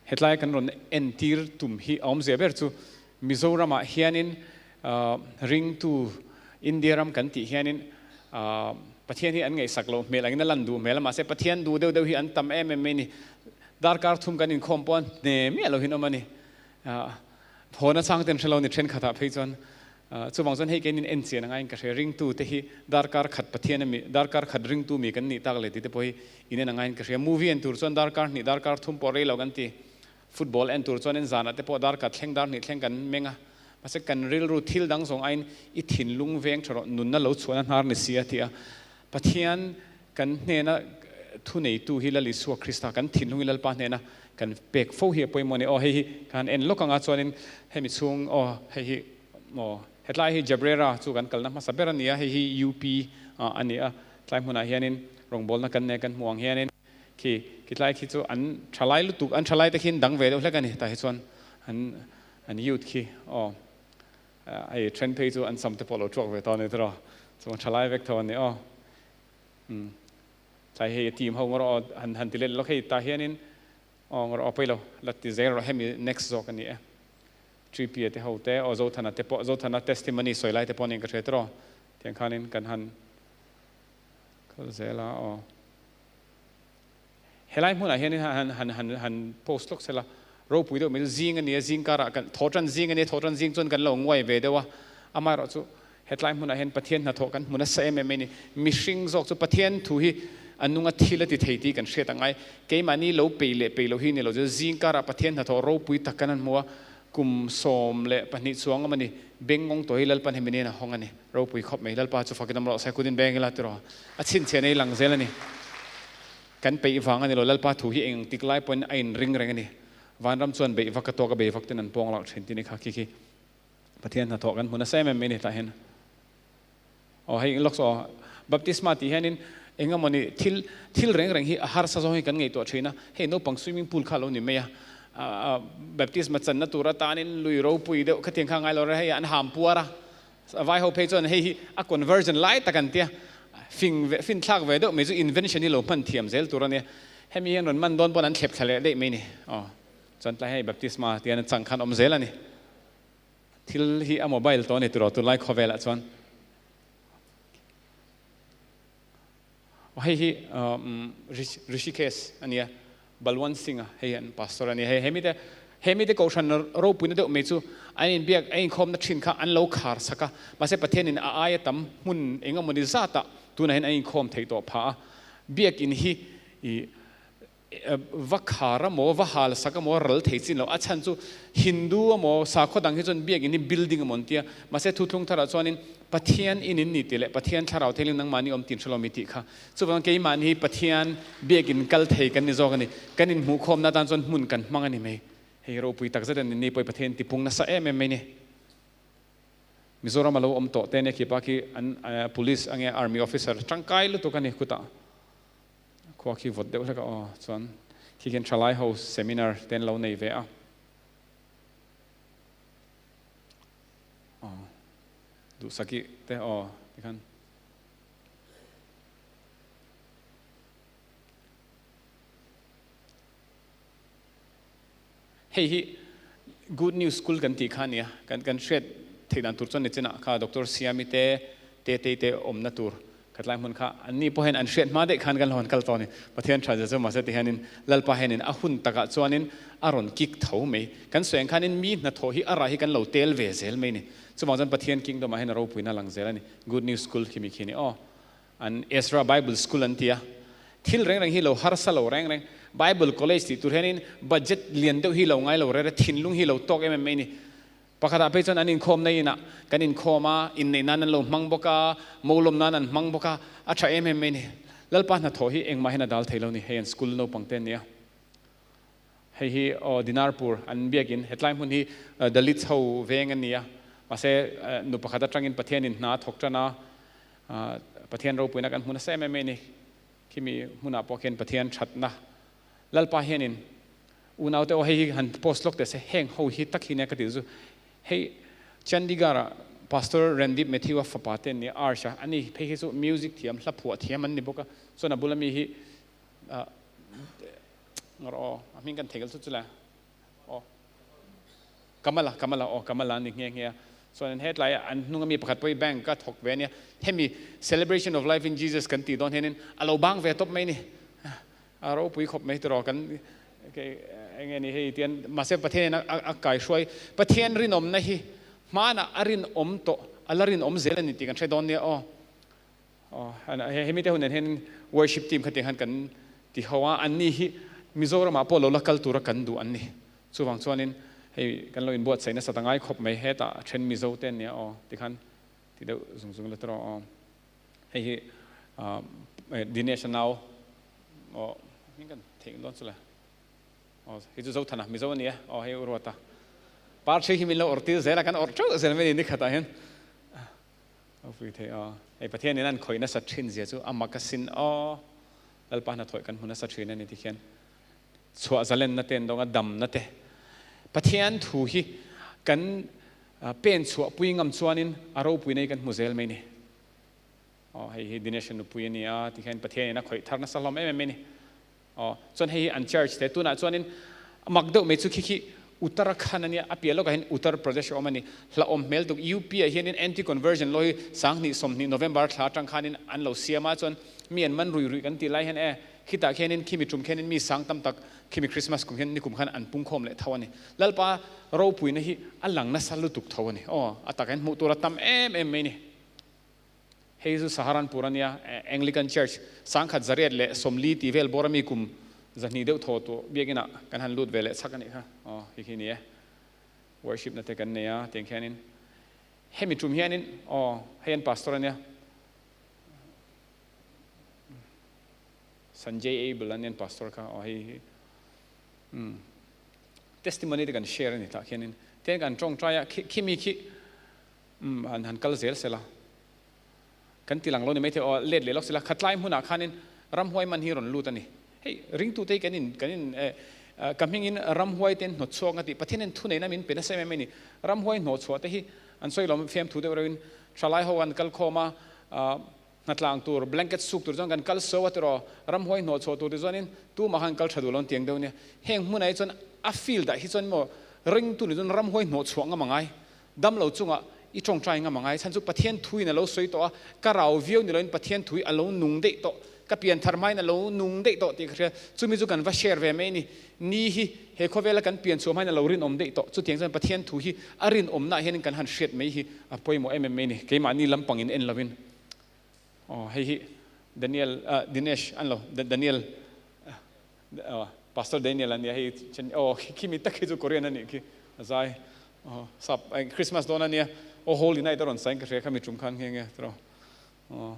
Hetlai kan rawn entir tum hi a awmzia ber chu Mizoramah hianin ringtu India ram kan tih hianin Pathian hi an ngaihsak loh hmel angin a lan duh hmel a, mahse Pathian duh deuh deuh hi an tam em em mai a ni. Darkar thum kan inkhawm pawh a hne miah lohin awm a ni. Hawn a chang ten hre lo ni thenkhatah phei chuan chuvang chuan hei keinin en chian angaiin ka hria ringtu te hi darkar khat Pathian ami darkar khat ringtu mi kan nih tak leh tih te pawh hi in en angaiin ka hria movie en tur chuan darkar hnih darkar thum pawh rei lo kan ti football en tur chuan in zanah te pawh darkar thleng dar hnih thleng kan meng a mahse kan rilru thil dang zawng aiin i thinlung veng tha rawh nunna lo chhuahna hnar ni si a ti a Pathian kan hnena thuneitu hi Lal Isua Krista kan thinlung hi Lalpa hnena kan pek fo hi a pawimawh a ni. Aw hei hi ka han en lawk anga chuanin hemi chhung aw hei hi aw hetlai hi Jabrera chu kan kalna hmasa ber a ni a, hei hi UP a ni a, tlai hmunah hianin rawngbawlna kan nei kan hmuh ang hianin khi khitlai khi chu an thalai lutuk an thalai te khian dang ve deuh hlek a ni tah hi chuan an an youth khi aw Hei then phei chu an sam te pawh lo thuak ve tawh a ni tiraw? Chuan thalai vek tho a ni aw. Umm tlai hei a team ho ngawr aw han han ti let lawk hei tah hianin aw ngawr aw pawi lo la ti zel rawh hemi next zawk a ni e. Tripia te ho te aw Zothana te pawh Zothana testimony sawi lai te pawh nen ka hria tiraw? Tiang khanin kan han kal zel a aw. Helai hmunah hian han han han han post lawk sela, ropui deuh mai chu zing a nia, zing karah kan thaw tan zing a nia, thaw tan zing chuan kan lo nguai ve deuh a, amaherawh chu hetlai hmunah hian Pathian hnathawh kan hmu nasa em em mai a ni. Mihring zawk chu Pathian thu hi a nunga thil a ti thei tih kan hriat ang ngai. Keimahni lo peih leh peih loh hi ni lo chu zing karah Pathian hnathawh ropui tak kan han hmu a, kum 12 chuang awm a ni, bengngawng tawh hi Lalpan hemi nen a hawng a ni. Ropui khawp mai, Lalpa chu fakin awm rawh se, kutin beng ila tiraw? A chhinchhiah nei lang zel a ni. Kan peih vang a ni lo, Lalpa thu hi eng tik lai pawhin a inring reng a ni. Vanram chuan beih vak a tawk a, bei vak ten an pawng loh thin tih ni kha khi khi Pathian hnathawh kan hmu nasa em em mai a ni tah hian. Aw hei lawk saw baptisma tih hianin eng emaw ni thil thil reng reng hi a harsa zawng hi kan ngaihtuah thin a, hei naupang swimming pool kha a lo ni mai a, baptisma channa tur atanin lui ropui deuh khatiang kha ngai lo reng hei an ham puar a, Vai ho phei chuan hei hi a conversion lai tak an tia, fing ve fin thlak ve deuh mai chu invention hi lo hman thiam zel tur a nia. Hemi hian rawn man dawn pawn an thlep thla leh daih mai ni. Aw chuan tlai hei baptisma tian a chang khan awm zel a ni. Thil hi a mobile tawh a ni tiraw tunlai khawvelah chuan. Aw hei hi Rishikesh a nia, Balwant Singh-a hei an pastor a nia. Hei hemi te hemi te kohhran ropuina deuh mai chu an inbiak a inkhawmna thin kha an lo khar sak a, mahse Pathianin a aia tam hmun eng emawni zatah tunah hian an inkhawm theih tawh phah a. Biakin hi ih Va khar a maw, va hal sak a maw, ral thei chin lo. A chhan chu Hindu a maw, sakhaw dang hi chuan biakinn hi building a maw an tia. Mahse thuthlung tharah chuanin Pathian in in ni tih leh Pathian thlarau theiling nangmahni awm tin hre lo mi tih kha. Chuvangin keimahni hi Pathian biakinn kal thei kan ni zawk a ni. Kan inhmuhkhawmna atan chuan hmun kan hmang a ni mai. Hei ropui tak zet a ni. Ni pawh i Pathian tipung nasa em em mai ni. Mizoram a lo awm tawh te nia khi pa khi an police ange army officer tangkai lutuk a ni khutah. Khua khi vawt deuh hlek a aw chuan khi khian thalai ho seminar te an lo nei ve a aw duhsaki te aw Tikhan. Hei hi Good News School kan tih kha a nia, kan kan hriat theih dan tur chuan nichinah kha Doctor Siami te, Tetei te awmna tur khatlai hmun kha anni pawh hian an hriat hma daih khan kan lo han kal tawh a ni. Pathian tha zia chu mahse tihianin Lalpa hianin a hun takah chuanin a rawn kick tho mai. Kan sawi ang khanin mi hnathawh hi a rah hi kan lo tel ve zel mai a ni. Chuvang chuan Pathian Kingdom ah hian a ropuina a lang zel a ni. Good News School khimi khi a ni aw. An Ezra Bible School an ti a, thil reng reng hi lo harsa lo reng reng, Bible College tih tur hianin budget lian deuh hi lo ngai lo rere, thinlung hi lo tawk em em mai ni. Pakhatah phei chuan an inkhawmna inah kan inkhawm a, inneih nan an lo hmang bawk a, molawm nan an hmang bawk a, a tha em em mai ni. Lalpa hnathawh hi engmah hian a dal thei lo ni, hei an school naupang te an ni a. Hei hi aw Dinarpur an biakin hetlai hmun hi Dalits ho veng an ni a, mahse nu pakhat atangin Pathianin hna a thawk tan a, Pathian ropuina kan hmu nasa em em mai a ni. Khimi hmunah pawh khian Pathian thatna Lalpa hianin unaute aw hei hi han post lawk teh se, heng ho hi tak hi nia ka tih chu hei Chandigarh-ah Pastor Randeep Matthew-a fapa te an ni a, Arsh-a, ani phei hi chu music thiam, hla phuah thiam an ni bawk a, chuan a bula mi hi Ngawr aw, a hming kan theigal chu chula aw. Kamala, Kamala aw, Kamala an ni nghe nghe a. Chuan an hetlai a an hnunga mi pakhat pawh hi bank a thawk ve a nia. Hemi celebration of life in Jesus kan tih dawn hianin a lo bang ve tawp mai ni. A ropui khawp mai tiraw kan enge ni hei tian mahse Pathian in a kai hruai. Pathian rinawmna hi hmanah a rinawm tawh, a la rinawm zel a ni tih kan hre dawn nia aw. Hemi te hun nen hian worship team khatiang khan kan ti ho a, anni hi Mizoramah pawh lo la kal tura kan duh an ni. Chuvang chuanin hei kan lo inbuatsaih nasa ta ngai khawp mai, hetah a then Mizo te an nia aw tikhan ti deuh zung zung la tawh aw. Hei hi Dinesh a nau aw hming kan theih dawn chu le aw hei chu Zothana Mizo a ni e aw hei Uruata par thi hi min lo awrh tir zel a kan awrh teuh zel mai a ni nikhatah hian. A vui thei aw. Hei Pathian in an khawih nasa thin zia chu a mak asin aw. Lalpa hnathawih kan hmu nasa thin a ni ti khian chhuah zalenna te an dawng a, damna te. Pathian thu hi kan pen chhuah pui ngam chuanin a ropui nei kan hmu zel mai ni. Aw hei hi Dinesh-a nupui a ni a ti khian Pathian in a khawih thar nasa hlawm em em mai ni. Aw, chuan hei hi an church te tunah chuanin mak deuh mai chu khi khi Uttarakhand a nia, a piah lawkah hian Uttar Pradesh a awm a ni. Hlauhawm hmel tuk UP ah hianin anti conversion law hi sanghnih sawmhnih November thla atang khanin an lo siam a, chuan mi an man rui rui kan tih lai hian e khitah khianin khimi tum khianin mi sang tam tak khimi Christmas kum hian nikum khan an pungkhawm leh tho a ni. Lalpa ropuina hi a lang nasa lutuk tho a ni. Aw, a takah hian hmuh tur a tam em em mai a ni. Hei chu Saharanpur a nia, Anglican Church sangkhat zariat leh sawmli tih vel bawr ami kum zahnih deuh thaw tawh biakinah kan han lut ve leh chak a nih kha. Aw, hi khi ni e. Worship na te kan nei a, tiang khianin hemi tum hianin aw, hei an pastor a nia. Sanjay Abel a nia an pastor kha, aw hei hi. Umm testimony te kan share a ni tah khianin. Tiang kan tawngtai a, khimi khi Umm han han kal zel sela. Kan ti lang lo ni maithei aw, let leh lawk sela. Khatlai hmunah khanin ramhuai man hi rawn lut a ni. Hei ringtute hi kan in kan in eh ka hmingin ramhuai te an hnawt chhuak nga tih Pathianin thuneihna min pe nasa em em a ni. Ramhuai hnawh chhuah te hi an sawi lo fiamthu deuh reuhin thalai ho an kal khawm a, hnatlang tur blanket suk tur chuan kan kal so a tiraw ramhuai hnawh chhuah tur ti chuanin tumah khan kal tha duh lo an tiang deuh nia. Heng hmunah hi chuan a field ah hi chuan maw ringtu ni chuan ramhuai hnawh chhuah ngam a ngai. Damlo chungah i tawngtai ngam angai chhan chu Pathian thuin a lo sawi tawh a, ka rau viau ni loin Pathian thui a lo nung daih tawh, ka pianthar hmain a lo nung daih tawh tih ka hria. Chumi chu kan va share ve mai a ni. Ni hi he khawvela kan pian chhuah hmain a lo rinawm daih tawh. Chutiang chuan Pathian thu hi a rinawmnaah hianin kan han hriat mai hi a pawimawh em em mai a ni. Keimahni lampangin en loin. Aw hei hi Daniel, Dinesh an lo, Daniel, Pastor Daniel a nia hei aw khimi tak hi chu Korean a nih khi a zai aw sap Christmas dawn a nia aw Holy Night a rawn sain ka hria kha mi tum khan nghe nghe tiraw aw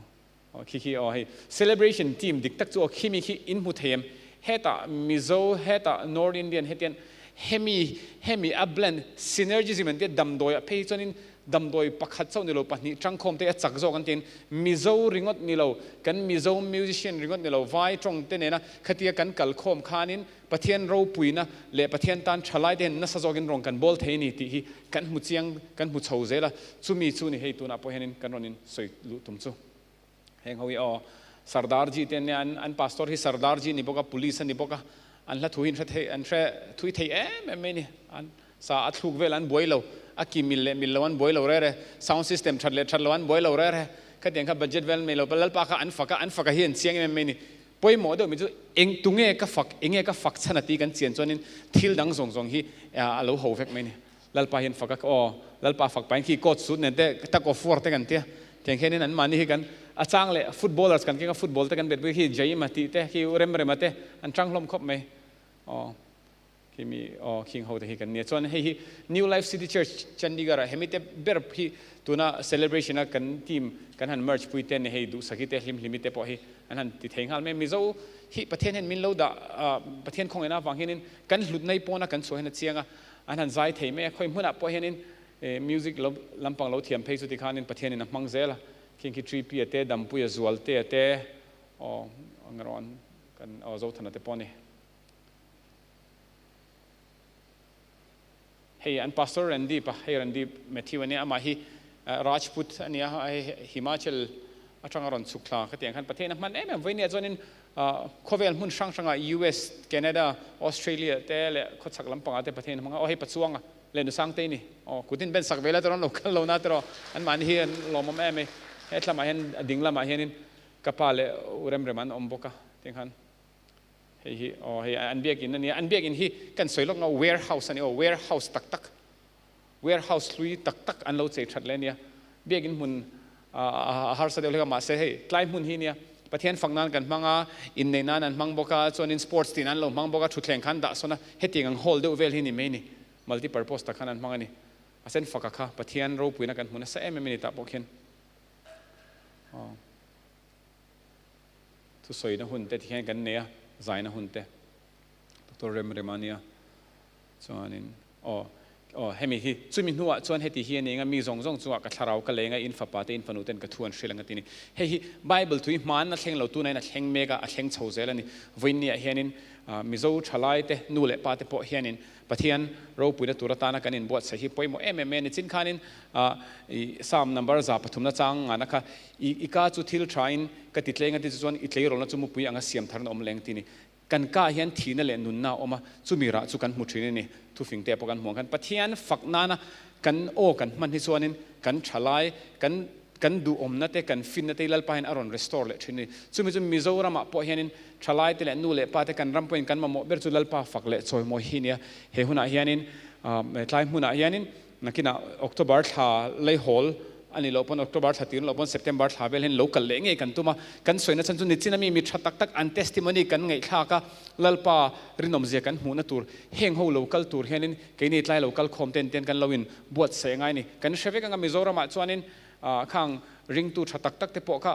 aw khi khi aw hei celebration team dik tak chu aw khimi khi in hmu thei em hetah Mizo hetah North Indian hetian Hemi hemi a blend synergism an tia damdawi ah phei hi chuanin damdawi pakhat chauh nilo pahnih tangkhawm te a chak zawk an tiin Mizo ringawt nilo kan Mizo musician ringawt nilo vai tawng te nena khatia kan kal khawm khanin Pathian ropuina leh Pathian tan thalai te hian nasa zawkin rawn kan bawl thei a ni tih hi kan hmu chiang kan hmu chho zel a chumi chu ni hei tunah pawh hianin kan rawn in sawi luh tum chu. Heng ho hi aw Sardar ji te an nia an an pastor hi Sardar ji ni bawk a police a ni bawk a an hla thu hi an hre thei an hre thui thei em em mai ni an sa a thluk vel an buai lo a ki mil leh mil lo an buai lo re re sound system that leh that lo an buai lo re re khatiang kha budget vel an nei lo lalpa kha an fak a an fak a hi an chiang em em mai ni pawimawh deuh mi chu eng tunge ka fak enge ka fak chhan a ti kan chian chuanin thil dang zawng zawng hi a lo ho vek mai ni. Lalpa hian fak a aw Lalpa fak pahin khi coach suit nen te tug of war te kan tia tiang hianin an mahni hi kan a chang leh footballers kan keng a football te kan bet pui khi Jaima tih te khi Rem Rema te an tang hlawm khawp mai aw khi mi aw khing ho te hi kan nia chuan hei hi New Life City Church Chandigarh ah hemi te ber hi tuna celebration a kan team kan han merge pui te ni hei duhsaki te hlim hlimi te pawh hi an han ti thei nghal mai Mizo hi Pathian hian min lo dah Pathian khawngaihna avang hianin kan hlut nai pawna kan chhuah hian a chiang a An han zai thei mai a, khawi hmunah pawh hianin music lo lampang lo thiam phei chu tikhanin Pathianin a hmang zel a, khing khi Tripia te, Dampuia Zualtea te, aw ang erawh an kan aw Zothana te pawh a ni. Hei an Pastor Randeep a, hei Randeep Matthew a nia, amah hi Rajput a nia, hei Himachal atanga rawn chhuk thla khatiang khan Pathian a hman em em vawinia chuanin Khawvel hmun hrang hrangah US, Canada, Australia te leh khawchhak lampangah te Pathian hmanga aw hei Pachuanga leh Nusangtei ni aw kutin ben sak ve la tiraw an lo kal lo na tiraw anmahni hi an lawmawm em ei he thlamah hian a ding lamah hianin ka pa leh u Remrem an awm bawk a tiang khan hei hi aw hei an biakin a nia an biakin hi kan sawi lawk nga warehouse a ni aw warehouse tak tak warehouse hlui tak tak an lo chei that leh a nia. Biakinn hmun a harsa deuh hlek a, mahse hei tlai hmun hi nia Pathian fak nan kan hmang a, inneih nan an hmang bawk a, chuanin sports tih nan an lo hmang bawk a, thutthleng khan dah sawn a, hetiang ang hall deuh vel hi ni mai ni, multi purpose tak khan an hmang a ni. A sen faka kha Pathian ropuina kan hmu nasa em em a ni tah pawh khian. Aw. Thusawina hun te tikhian kan nei a, zaina hun te. Doctor Remrema nia. Chuanin, aw, aw, hemi hi, chumi hnuah chuan heti hi a ni eng a, mi zawng zawng chungah ka thlarau ka leng a, in fapa te, in fanu ten ka thu an hrilh ang a ti a ni. Hei hi Bible thui hmaan a thleng lo, tunah hian a thleng mek a, a thleng chho zel a ni. Vawiinniah hianin Mizo thalai te, nu leh pa te pawh hianin Pathian ropuina tur atana kan inbuatsaih hi pawimawh em em mai a ni. Chin khanin i Psalm number 300 chang ngana kha, i i ka chu thil thain ka ti tleng a ti chu chuan i tleirawlna chu mupui anga siam tharna awm leng ti a ni. Kan kah hian thihna leh nunna a awm a, chumi rah chu kan hmu thin a ni. Thufing te pawh kan hmu ang khan Pathian fak nana kan aw kan hman hi chuanin kan tha lai, kan kan duhawmna te, kan finna te hi Lalpa hian a rawn restore leh thin a ni. Chumi chu Mizoramah pawh hianin thalai te leh nu leh pa te kan ram pawhin kan mamawh ber chu Lalpa fak leh chawimawi hi a ni a. He hunah hianin tlai hmunah hianin Nakinah October thla leihawl a nih loh pawn October thla tir loh pawn September thla vel hian lo kal leh ngei kan tum a, kan sawina chhan chu nichin ami mi tha tak tak an testimony kan ngaihthlak a, Lalpa rinawmzia kan hmuhna tur heng ho lo kal tur hianin keini tlai lo kal khawm ten ten kan lo in buatsaih angai a ni. Kan hre vek anga Mizoramah chuanin khang ringtu tha tak tak te pawh kha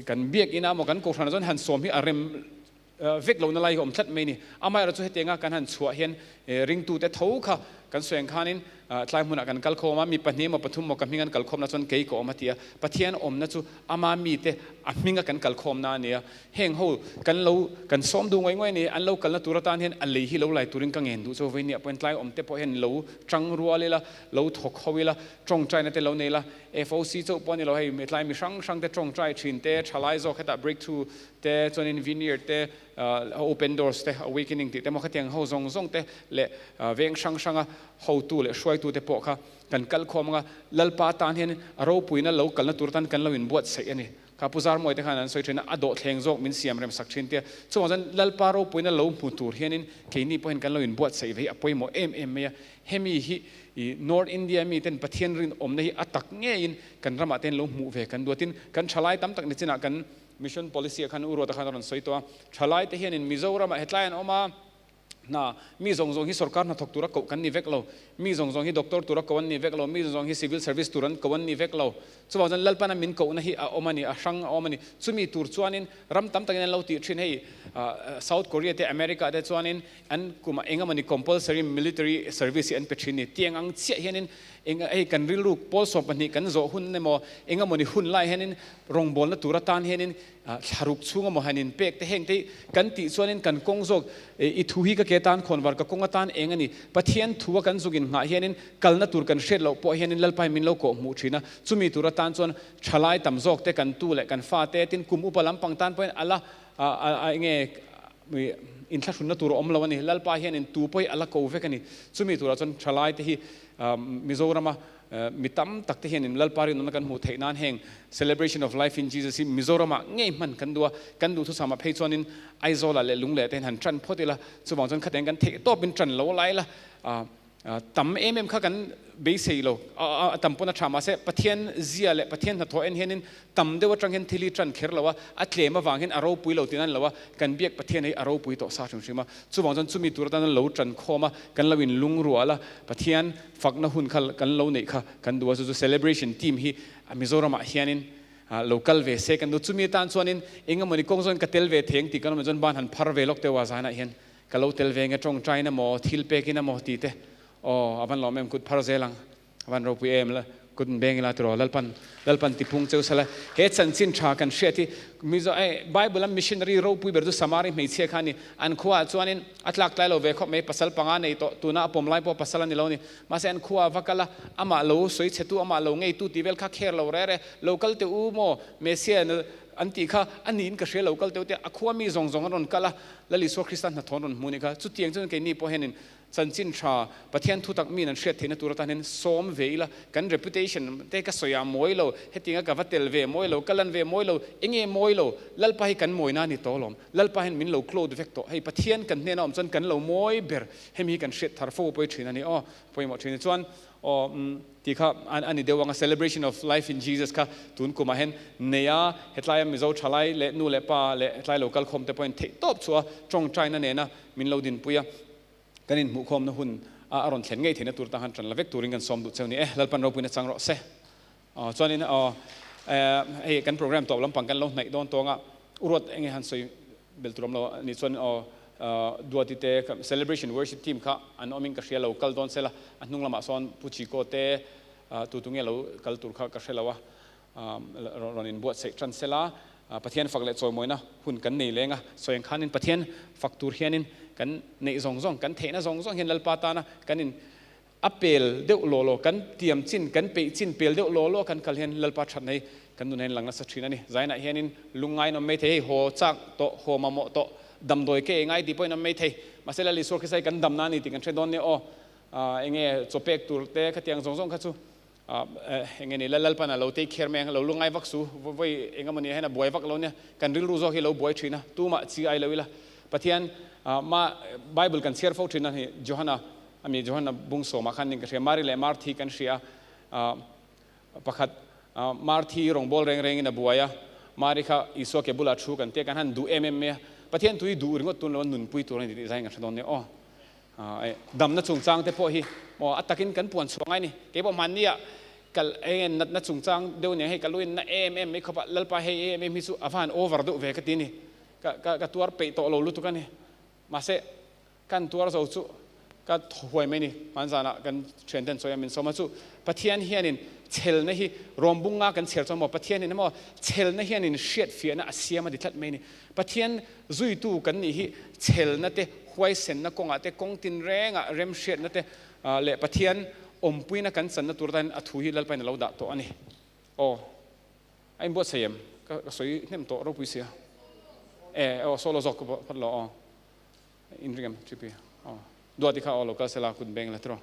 kan biakina emaw kan kohhranah chuan han sawm hi a rem Vek lohna lai hi awm tlat mai ni. Amaherawh chu hetianga kan han chhuah hian ringtute tho kha kan sawi ang khanin tlai hmunah kan kal khawm a, mi pahnih emaw pathum emaw ka hming an kal khawmna chuan kei ka awm a ti a. Pathian awmna chu ama mite a hminga kan kal khawmna a ni a. Heng ho kan lo kan sawm duh ngawih ngawih a ni. An lo kalna tur atan hian a lei hi lo lai turin ka ngen duh chu vawinia pawhin tlai awmte pawh hian lo tang rual ila, lo thawk ho ila, tawngtaina te lo nei ila, FOC chauh pawh a ni lo hei tlai mi hrang hrang te tawngtai thin te, thalai zawk hetah breakthrough te chuanin Vineyard te, Open Doors te, Awakening tih te maw khatiang ho zawng zawng te leh veng hrang hranga hotu leh hruaitu te pawh kha kan kal khawm anga Lalpa tan hian a ropuina lo kalna tur tan kan lo inbuatsaih a ni. Kha Pu Zarmawi te khan an sawi thin a, a dawhthleng zawk min siam rem sak thin tia. Chuvang chuan Lalpa ropuina lo hmu tur hianin keini pawh hian kan lo inbuatsaih ve hi a pawimawh em em mai a. Hemi hi North India mi ten Pathian rinawmna hi a tak ngeiin kan ramah te hian lo hmuh ve kan duatin kan thalai tam tak nichinah kan Mission Policy ah khan U Ruata khan a rawn sawi tawh a, thalaite hianin Mizoramah hetlai an awm a, Hna, mi zawng zawng hi sorkar hnathawk tura koh kan ni vek lo. Mi zawng zawng hi doctor tura koh an ni vek lo. Mi zawng zawng hi civil service tur an koh an ni vek lo. Chuvang chuan Lalpana min kohna hi a awm a ni, a hrang a awm a ni. Chumi tur chuanin ram tam takin an lo tih thin hei, South Korea te, America te chuanin an kumah eng emawni compulsory military service hi an pe thin ni. Tiang ang chiah hianin eng hei kan rilru pawl 12 kan zawh hun emaw eng emawni hun lai hianin rawngbawlna tur atan hianin Thlaruk chhung emaw han inpek te heng te hi kan tih chuanin kan kawng zawk i thu hi ka ke tan khawn var ka kawng atan eng a ni. Pathian thu a kan zuk inngah hianin kalna tur kan hriat loh pawh hianin Lalpa hi min lo kawh hmuh thin a. Chumi tur atan chuan thalai tam zawk te kan tu leh kan fa te tin kum upa lampang tan pawhin a la enge inthlahrunna tur a awm lo a ni. Lalpa hianin tu pawh hi a la ko vek a ni. Chumi turah chuan thalai te hi Mizorama Mi tam tak te hianin Lalpa rinawmna kan hmuh theih nan heng Celebration of Life in Jesus hi Mizoramah ngei hman kan duh a, kan duhthusam ah phei chuanin Aizawlah leh Lungleh te hian han tan phawt ila, chuvang chuan khatiang kan theih tawpin tan lo lai ila, tam em em kha kan beisei lo, a tam pawn a tha mahse Pathian zia leh Pathian hnathawh en hianin tam deuh atang hian thil hi tan kher lo a, a tlem avang hian a ropui lo tih nan lo a, kan biak Pathian hi a ropui tawh sa hrim hrim a, chuvang chuan chumi tur atana lo tan khawm a, kan lo inlungrual a, Pathian fakna hun kha kan lo neih kha kan duh a, chu chu celebration team hi Mizoramah hianin lo kal ve se kan duh. Chumi atan chuanin eng emawni kawng zawngin ka tel ve thei ang tih kan awm chuan ban han phar ve lawk teuh a, zanah hian ka lo tel ve nge tawngtaina emaw thil pekin emaw tih te aw a van lawm em kut phar zel ang. A van ropui em la kut in beng ila tiraw Lalpan Lalpan tipung cheu sala he chanchin tha kan hriat hi Mizo eh Bible a missionary ropui ber chu Samari hmeichhia kha a ni an khua ah chuanin a tlak tlai lo ve khawp mai pasal panga nei tawh tuna a pawm lai pawh pasal a ni lo a ni mahse an khua ah va kal a amah lo sawi chhe tu amah lo ngei tu tih vel kha kher lo re re lo kal teh u maw Messiah an tih kha a niin ka hria lo kal teh u tia a khua mi zawng zawng an rawn kal a Lal Isua Krista hnathawh an rawn hmu a nih kha chutiang chuan keini pawh hianin Chanchin tha, Pathian thutak min an hriat theihna tur atan hian sawm ve ila, kan reputation te ka sawi a mawi lo, hetianga ka va tel ve mawi lo, ka lan ve mawi lo, enge mawi lo, Lalpa hi kan mawina a ni tawh alawm, Lalpa hian min lo clothe vek tawh, hei Pathian kan hnena awm chuan kan lo mawi ber, hemi hi kan hriat thar fo pawi thin a ni aw, pawimawh thin a ni. Chuan aw umm tih kha a ni deuh ang a, celebration of life in Jesus kha tun kumah hian nei a, hetlaia Mizo thalai leh nu leh pa leh hetlai lo kalkhawm te pawhin theihtawp chhuah a tawngtaina nena min lo dinpui a. Kan inhmuhkhawmna hun a rawn thlen ngei theihna tur tan khan ṭan la vek turin kan sawm duh cheu ni e. Lalpan ropuina chang rawh se. Aw chuanin aw hei kan program tawp lampang kan lo hnaih dawn tawng a, uruat enge han sawi bel tur awm lo a nih chuan aw Duati te celebration worship team kha an awmin ka hria lo kal dawn sela, a hnung lamah sawn Pu Chiko te tu tu nge lo kal tur kha ka hre lo a, rawn inbuatsaih tan sela, Pathian fak leh chawimawina hun kan nei leng a, sawi ang khanin Pathian fak tur hianin kan neih zawng zawng, kan theihna zawng zawng hian Lalpa tana kan in a pel deuh law law, kan tiam chin, kan peih chin pel deuh law law kan kal hian Lalpa thatna hi kan nun hian lang nasa thin a ni. Zainah hianin lungngai in awm mai thei, hei haw chak tawh, haw mamawh tawh, damdawi ke ei ngai tih pawhin awm mai thei, mahse Lal Isua Krista hi kan damna a ni tih kan hre dawn nia aw, enge chaw pek tur te khatiang zawng zawng kha chu Enge ni la Lalpan a lo take care mai ang, lo lungai vak su, vawi eng emaw ni ah hian a buai vak lo nia, kan rilru zawk hi lo buai thin a, tumah chi ai lo ila. Pathian ma Bible kan chhiar fo thin a ni, Johana ami Johana bung sawmah khan ning ka hria, Mari leh Marthi kan hria a, pakhat Marthi rawngbâwl reng rengin a buai a, Mari kha Isua ke bulah thu kan tia, kan han duh em em mai a, Pathian tui duh ringawt tun lo a nunpui tur a ni tih zai kan hre dawn nia aw. Damna chungchang te pawh hi maw a takin kan puan chhuah ngai ni. Kei pawh hmanni ah kal eng natna chungchang deuh nia hei ka lu in na em em mai khawp a, Lalpa hei em em hi chu a va han over deuh ve ka ti ni. Ka ka ka tuar peih tawh lo lutuk a ni. Mahse kan tuar zo chu ka thaw huai mai ni. Hmanzanah kan thian ten chawi a min sawm a chu Pathian hianin chelna hi rawmbunga kan chher chuan maw Pathian in emaw chelna hianin hriatfiahna a siam a ti tlat mai ni. Pathian zuitu kan nih hi chelna te, huaisenna kawngah te, kawng tinrengah remhriatna te leh Pathian awmpuina kan channa tur atan a thu hi Lalpain a lo dah tawh a ni. Aw, a inbuatsaih em? Ka sawi hnem tawh ropui sia. E, aw, solo zawk ka phawt lo aw. Inring em, TP? Aw, Duati kha aw lo kal sela kut beng la tiraw.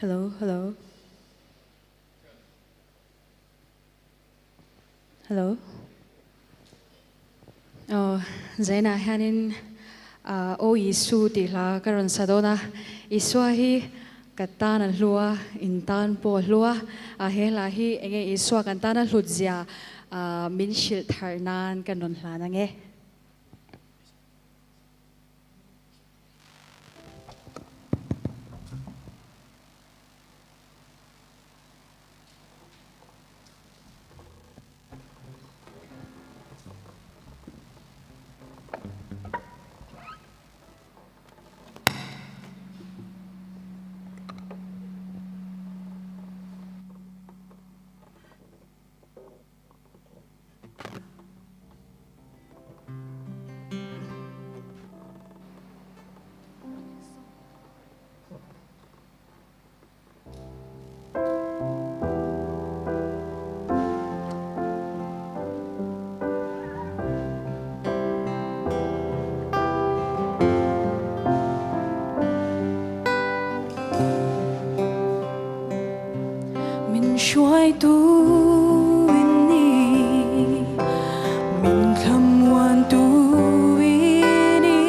Hello, hello. Hello. Aw, Zainah hianin Aw Isu tih hla ka rawn sa dawn a. Isua hi ka tan a hlu a, in tan pawh a hlu a. He hla hi enge Isua kan tana hlut zia min hrilh thar nan kan rawn hlan ang e. Min hruaitu in ni, min thlamuantu i ni.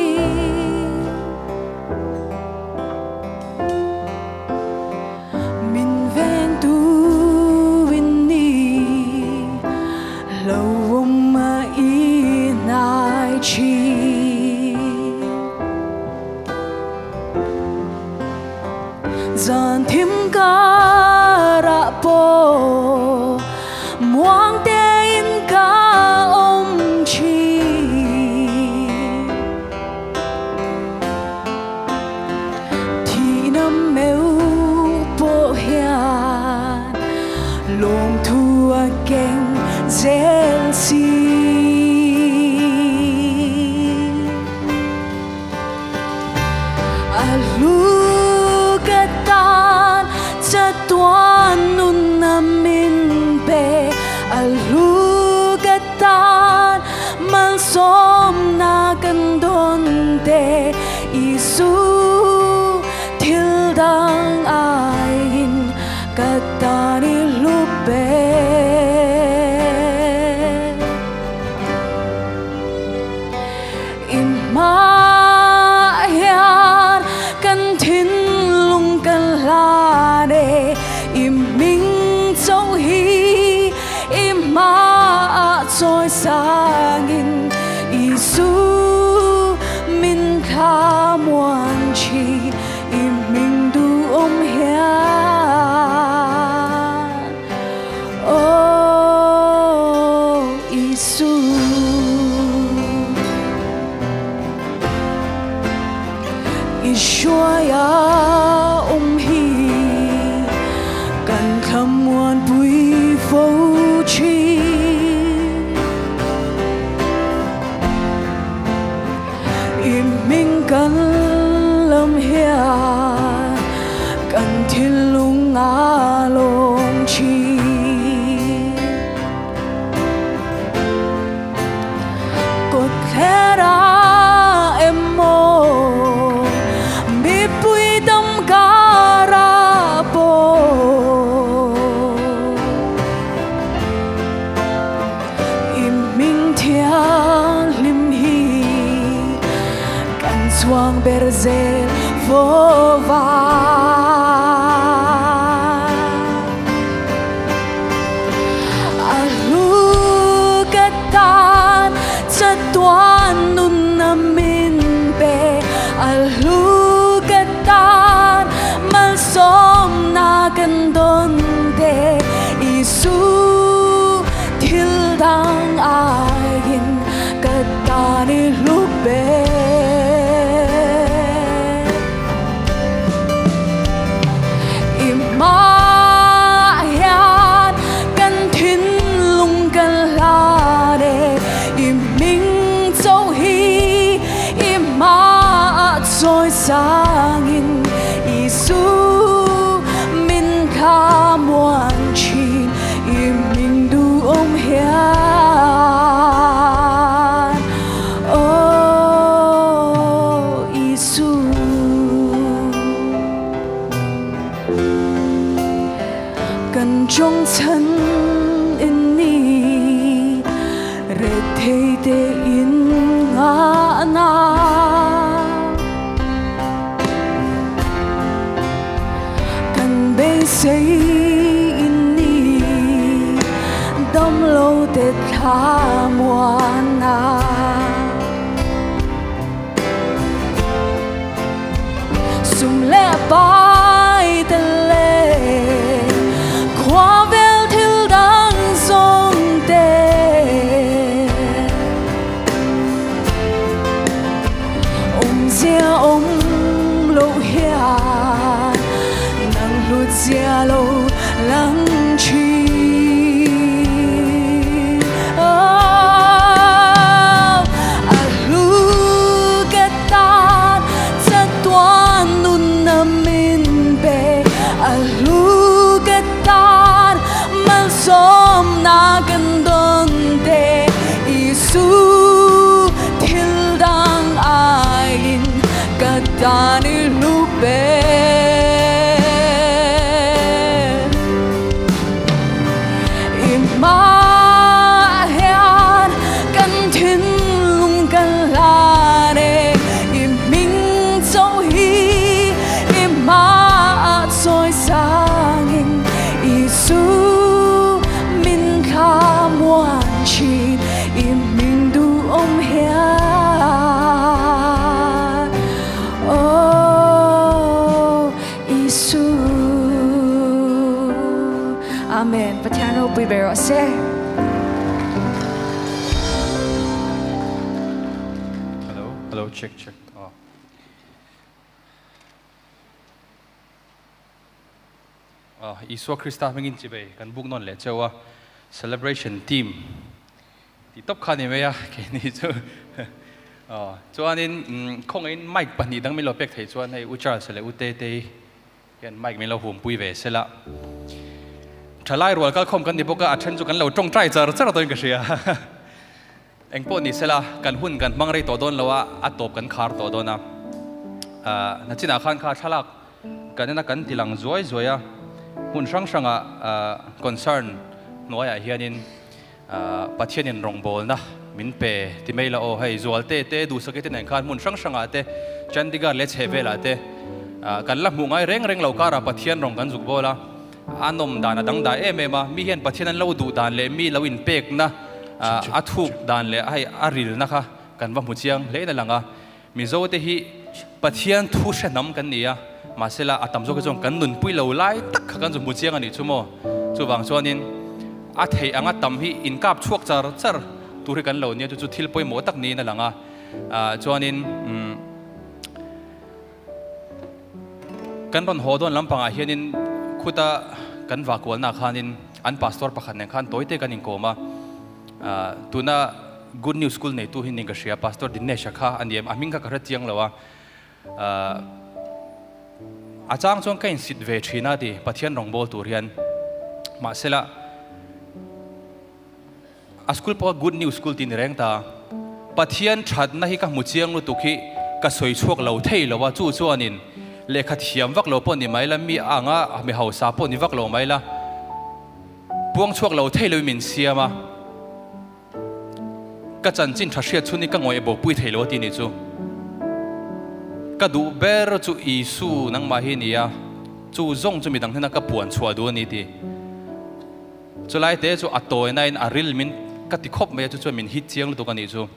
Min vengtu in ni, lo awm a i hnai thin. Zan thim karah pawh muang tein ka awm thin. Thihna meuh pawh hian lawmthu a keng zel si. A hlu ka tan chatuan nunna min pe, a hlu ka tan malsawmna kan dawn te. Isu thil dang aiin ka tan i hlu ber. I hmah hian kan thinlung kan hlan e, i hming chauh hi i hmaah chawi sangin Isu min thlamuan thin i hming duhawm hian. Aw Isu. I hruaia awm hi kan thlamuanpui fo thin. I hming kan lam hian kan thinlung a lawm thin. Kawtthler ah emaw mipui tam ka. Tawng chhan in ni rethei te in nghahna. Kan beisei in ni damlo te thlamuanna. Sum leh pai te leh khuavel thil dang zawng te. Awmzia awm loh hian nang hlutzia lo lang thin. Oh, a hlu ka tan chatuan nunna min pe, a hlu ka tan malsawmna kan dawn te. Isu thil dang aiin ka tan i hlu ber. I hmaah hian kan thinlung kan hlan e, i hming chauh hi i hmaah chawi sangin Isu min thlamuan thin, i hming duhawm hian, oh Isu. Amen. Pathian ropui ber rawh se. Hello, hello, check, check. Oh. Isua Krista hmingin chibei kan buk nawn leh cheu a, celebration team tih tawp kha a ni mai a keini chu. Chuanin khawngaihin mic pahnih dang min lo pek theih chuan hei U Charles leh U Tetei hian mic min lo humpui ve sela. Thalai rual kalkhawm kan ni bawk a, a then chu kan lo tawngtai char char tawhin ka hria. Engpawh ni sela, kan hun kan hmang rei tawh dawn lo a, a tawp kan khar tawh dawn a. Nachinah khan kha thlalak kan en a, kan ti lang zuai zuai a. Hmun hrang hrangah concern hnuaiah hianin Pathianin rawngbawlna min pe ti mai la aw. Hei Zualte te, Duhsaki te nen khan hmun hrang hrangah te, Chandigarh leh chhehvelah te kan la hmuh ngai reng reng lo karah Pathian rawng kan zuk bawl a. A nawm dan a dangdai em em a, mi hian Pathian an lo duh dan leh mi lo inpekna a thuk dan leh hei a rilna kha kan va hmu chiang hlein a lang a. Mizo te hi Pathian thu hre hnam kan ni a, mahsela a tam zawk hi chuan kan nunpui lo lai tak kha kan zu hmu chiang a nih chu maw. Chuvang chuanin a theih anga tam hi inkap chhuak char char tur hi kan lo nia, chu chu thil pawimawh tak niin a lang a. Chuanin Kan rawn haw dawn lampangah hianin khuta kan vakualnaah khanin an pastor pakhat nen khan tawite kan inkawm a, tuna Good News School neitu hi ning ka hria, Pastor Dinesh-a kha a ni em, a hming kha ka hre chiang lo a, a chang chuan ka insit ve thin a ti Pathian rawngbâwl tur hian, mahsela A school pawh kha Good News School tih ni reng ta. Pathian thatna hi ka hmu chiang lutuk hi ka sawi chhuak lo thei lo a, chu chuanin lehkha thiam vak lo pawh ni mai la, mi anga mi hausa pawh ni vak lo mai la, puang chhuak lo thei loin min siam a, ka chanchin tha hriat chhun hi ka ngawih bopui thei lo a ti ni chu. Ka duh ber chu Isu nangmah hi ni a, chu zawng chu midang hnena ka puan chhuah duh a ni ti. Chulai te chu a tawina in a ril min ka ti khawp mai a, chu chuan min hit chiang lutuk a nih chu.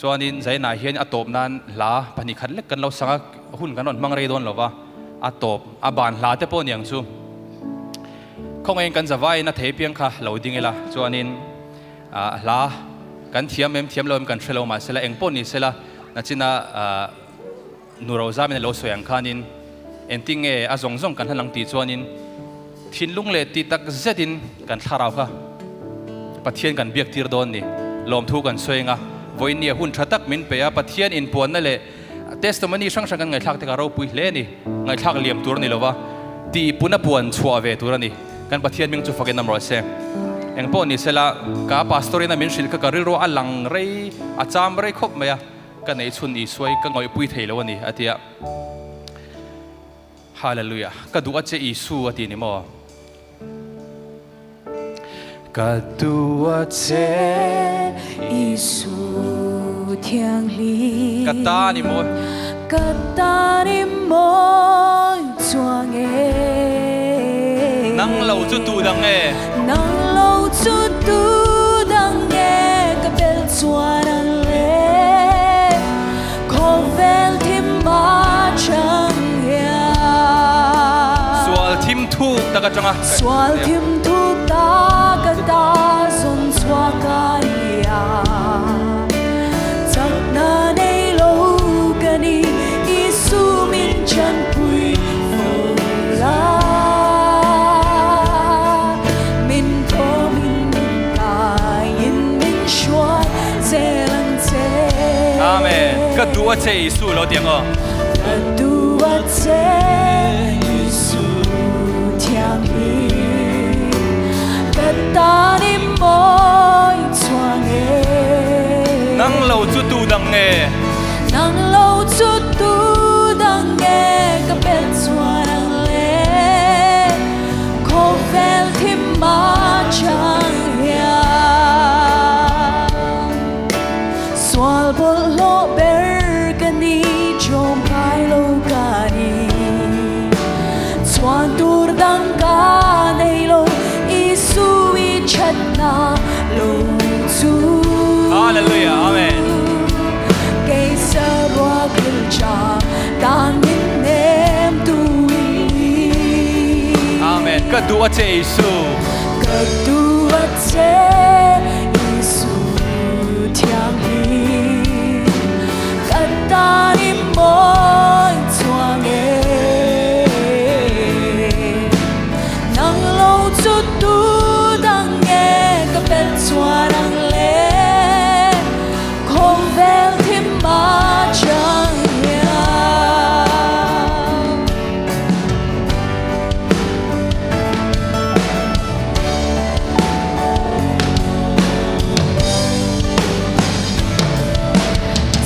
Chuanin Zainah hian a tawp nan hla pahnih khat lek kan lo sang a, hun kan rawn hmang rei dawn lo va, a tawp a ban hla te pawh niang chu. Khawngaihin kan zavaiin a thei piang kha lo ding ila, chuanin hla kan thiam em thiam lo em kan hre lo mahsela eng pawh ni sela nachina Nu Rozamin a lo sawi ang khanin engtin nge a zawng zawng kan hlan ang tih chuanin thinlung leh tih tak zetin kan thlarau kha Pathian kan biak tir dawn ni. Lawmthu kan sawi anga vawiinnia hun tha tak min pe a, Pathian inpuanna leh testimony hrang hrang kan ngaihthlak te kha ropui hle a ni. Ngaihthlak liam tur a ni lova, tihpuna puan chhuah ve tur a ni. Kan Pathian hming chu fakin awm rawh se. Engpawh ni sela, ka pastor ina min hrilh kha ka rilru a lang rei, a cham rei khawp mai a. Ka neih chhun Isuai ka ngawihpui thei lo a ni, a ti a. Hallelujah! Ka duh a che Isu a ti ni maw? Ka duh a che. Isu thianghlim. Ka tan i mawi. Ka tan i mawi chuang e. Nang lo chu tu dang e. Nang lo chu tu dang e ka bel chuan ang le. Khawvel thim ma chang hian. Sual thim thuk tak atanga. Sual thim thuk tak ata zawn chhuak a nia. Chakna nei lo ka ni Isu min chanpui fo la. Min thawmin min kaiin min hruai zel ang che. Amen. Ka duh a che Isu lo ti ang aw. Ka duh a che Isu thianghlim ka tan i mawi chuang e. Nang lo chu tu dang nge? Nang lo chu tu dang nge ka bel chuan ang le khawvel thim ma chang hian sual bawlhhlawh ber ka ni chawm kai lo ka ni chuan tur dang ka nei lo Isu i thatna lo chu. Hallelujah Amen. Kei saruak lilcha tan min nem tu i ni. Amen. Ka duh a che Isu. Ka duh a che Isu thianghlim ka tan i mawi chuang e. Nang lo chu tu dang nge ka bel chuan ang le khawvel thim ma chang hian.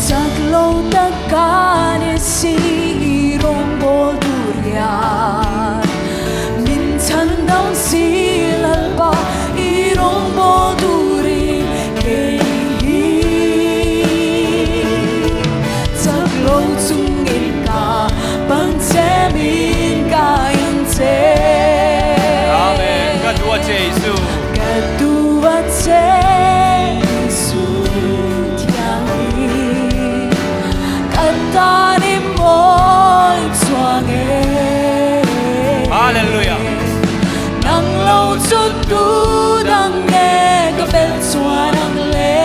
Chak lo tak ka ni si i rawngbawl tur hian min chhandam si Lalpa i rawngbawl turin kei hi chak lo chungin ka bang che min kai ang che. Amen. Ka duh a che Isu. Ka duh a che Isu thianghlim ka tan i mawi chuang e. Hallelujah. Nang lo chu tu dang nge ka bel chuan ang le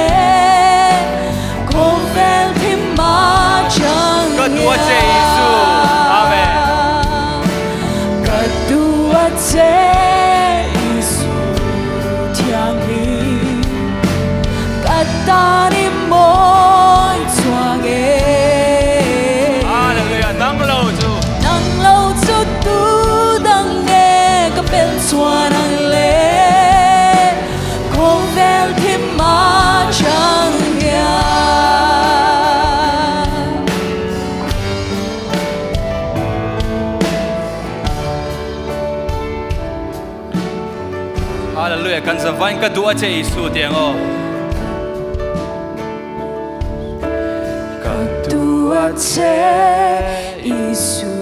khawvel thim ma chang Ka duh a che Isu. Amen. Ka duh a che Isu thianghlim ka tan i mawi chuang e. Hallelujah. Nang lo chu. Nang lo chu tu dang nge ka bel chuan ang le khawvel thim ma chang hian. Hallelujah. Kan zavain ka duh a che Isu ti ang aw. Ka duh a che Isu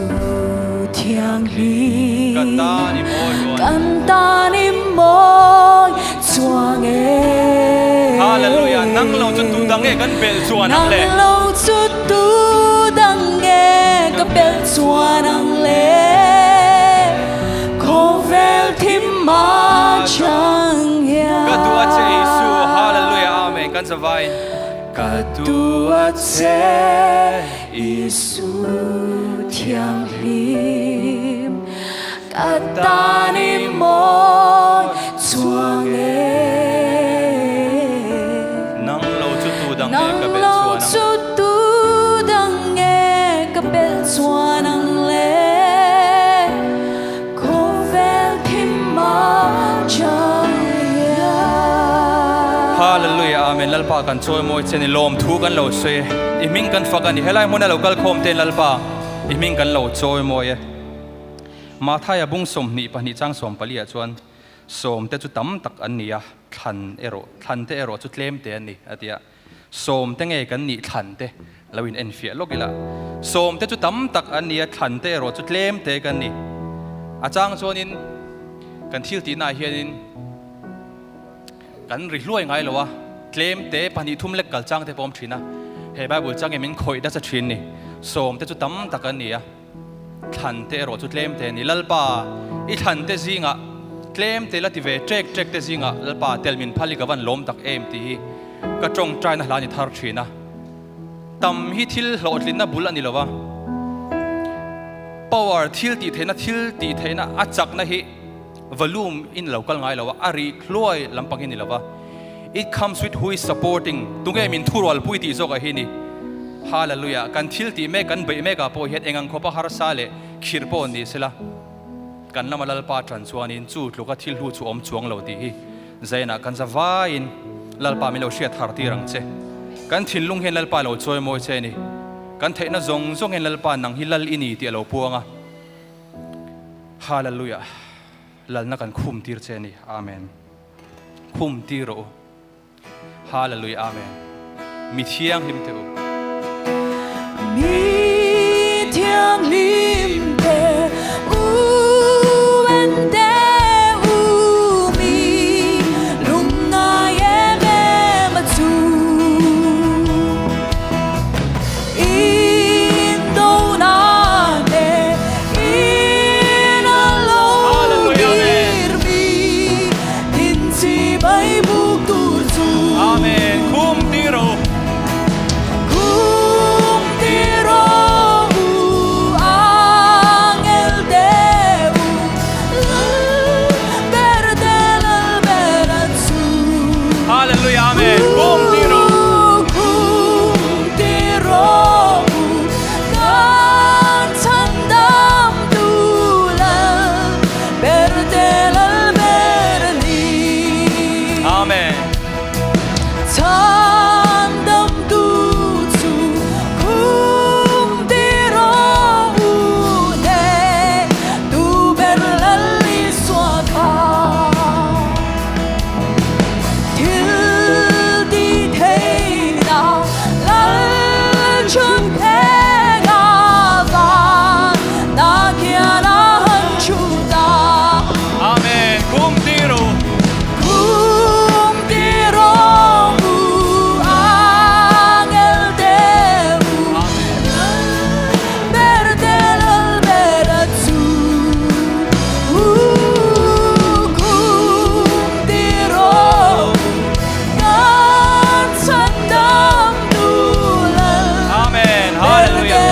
thianghlim. Kan tan i mawi chuan. Kan tan i mawi chuang e. Hallelujah. Nang lo chu tu dang nge kan bel chuan ang le. Nang lo chu tu dang nge ka bel chuan ang le. Khawvel thim ma chang hian. Ka duh a che Isu. Hallelujah. Amen. Kan zavain. Ka duh a che Isu thianghlim ka tan i mawi chuang e. Nang lo chu tu dang nge Nang ka bel lo chuan ang. chu tu dang nge ka bel chuan ang le khawvel thim ma chang hian. Hallelujah. Amen. Lalpa kan chawi mawi che ni lawm thu kan lo sawi e. I hming kan fak a ni. Helai hmuna lo kal khawm ten Lalpa i hming kan lo chawi mawi e. Mathaia bung 22 chang 14 ah chuan Sawmte chu tam tak an ni a, thlan erawh, thlante erawh chu tlemte an ni, a ti a. Sawmte nge kan nih thlante lo in enfiah lawk ila. Sawmte chu tam tak an ni a, thlante erawh chu tlemte kan ni. A chang chuanin kan thil tihnaah hianin kan ri hluai ngai lo a, tlemte pahnih thum lek kal changte pawh awm thin a. He Bible changin min khawih nasa thin ni. Sawmte chu tam tak an ni a. Thlan te erawh chu tlem te a ni. Lalpa, i thlan te zingah tlem te la ti ve ṭek ṭek te zingah Lalpa tel min phal hi ka van lawm tak em tih hi ka ṭawngṭaina hla a ni thar ṭhin a. Tam hi thil hlawhtlinna bul a ni lo va, power thil tih theihna thil tih theihna a chakna hi volume in lo kal ngai lo a, a ri hluai lampang hi a ni lo va. It comes with who is supporting, tunge min thurualpui tih zawkah hi ni. Hallelujah, kan thil tih mek, kan beih mekah pawh hian engang khawpa harsa leh khirh pawh ni sela, kan lama Lalpa tan chuanin chu tluka thil hlu chu awm chuang lo tih hi Zainah kan za vaiin Lalpa min lo hriat thar tir ang che. Kan thinlung hian Lalpa lo chawi mawi che a ni. Kan theihna zawng zawng hian Lalpa nang hi Lal i ni tih a lo puang a. Hallelujah. Lalna kan khum tir che a ni. Amen. Khum tir rawh u. Hallelujah. Amen. Mi thianghlim te u. Mi thianghlim te u en te u mi lungngai em em a chu. Amen. Khum ti ro. Hallelujah. Amen. Khum ti ro. Amen. Amen. Kum tiru. Amen. Hallelujah.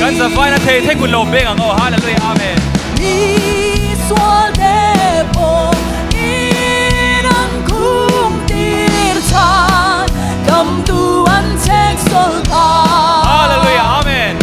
Kan zavaina thei thei kun lo beng ang aw. Hallelujah. Amen. Hallelujah. Amen.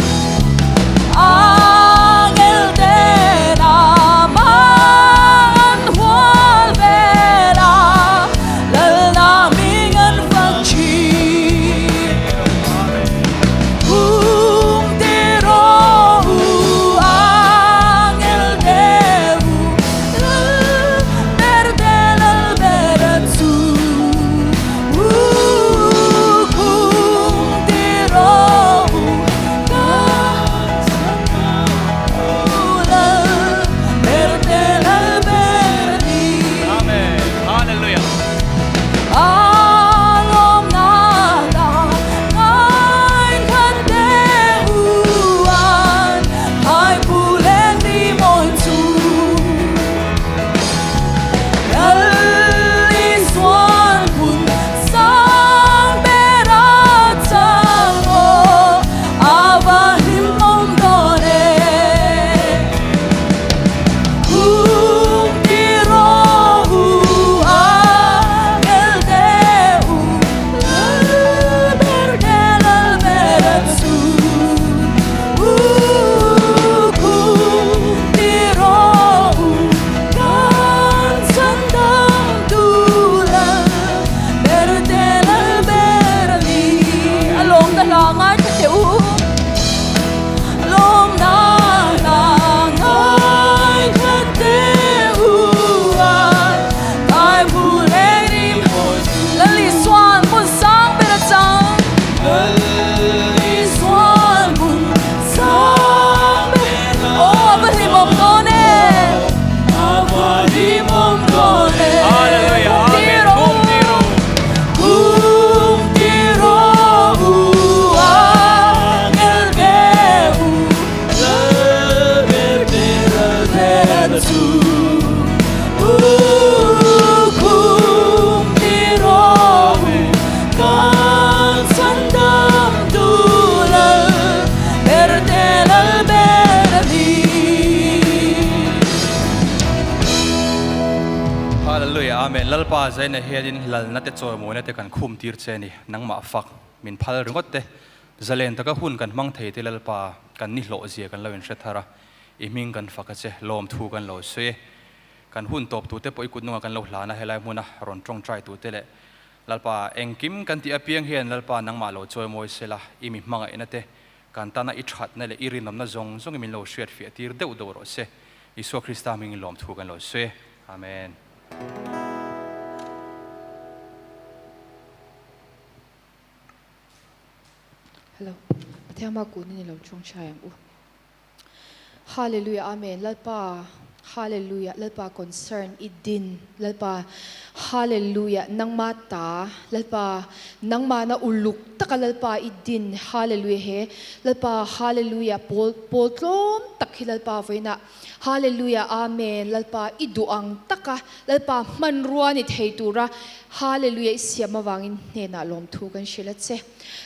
Amen. Lalpa zaina hianin lalna te chawimawina te kan khum tir che a ni. Nangmah fak min phal ringawt te. Zalen taka hun kan hmang thei te Lalpa kan ni hlawh zia kan lo inhre thar a, i hming kan fak a che, lawmthu kan lo sawi e. Kan hun tawp tute pawh i kut nungah kan lo hlan a, helai hmuna rawn tawngtai tute leh Lalpa engkim kan tih apiang hian Lalpa nangmah lo chawimawi sela, i mi hmangaihna te, kan tana i thatna leh i rinawmna zawng zawngin min lo hriatfiah tir deuh deuh rawh se. Isua Krista hmingin lawmthu kan lo sawi e. Amen. Hello. Pathian hma kun in i lo chawngchai ang u. Hallelujah Amen Lalpa Hallelujah Lalpa concern i din Lalpa Hallelujah nangma ta Lalpa nangma na uluk taka Lalpa i din Hallelujah he Lalpa Hallelujah pawl pawl tlawm tak hi Lalpa vawiinah Hallelujah Amen Lalpa i duh ang taka Lalpa hmanrua ni thei tura Hallelujah i siam avangin hnenah lawmthu kan hrilh a che.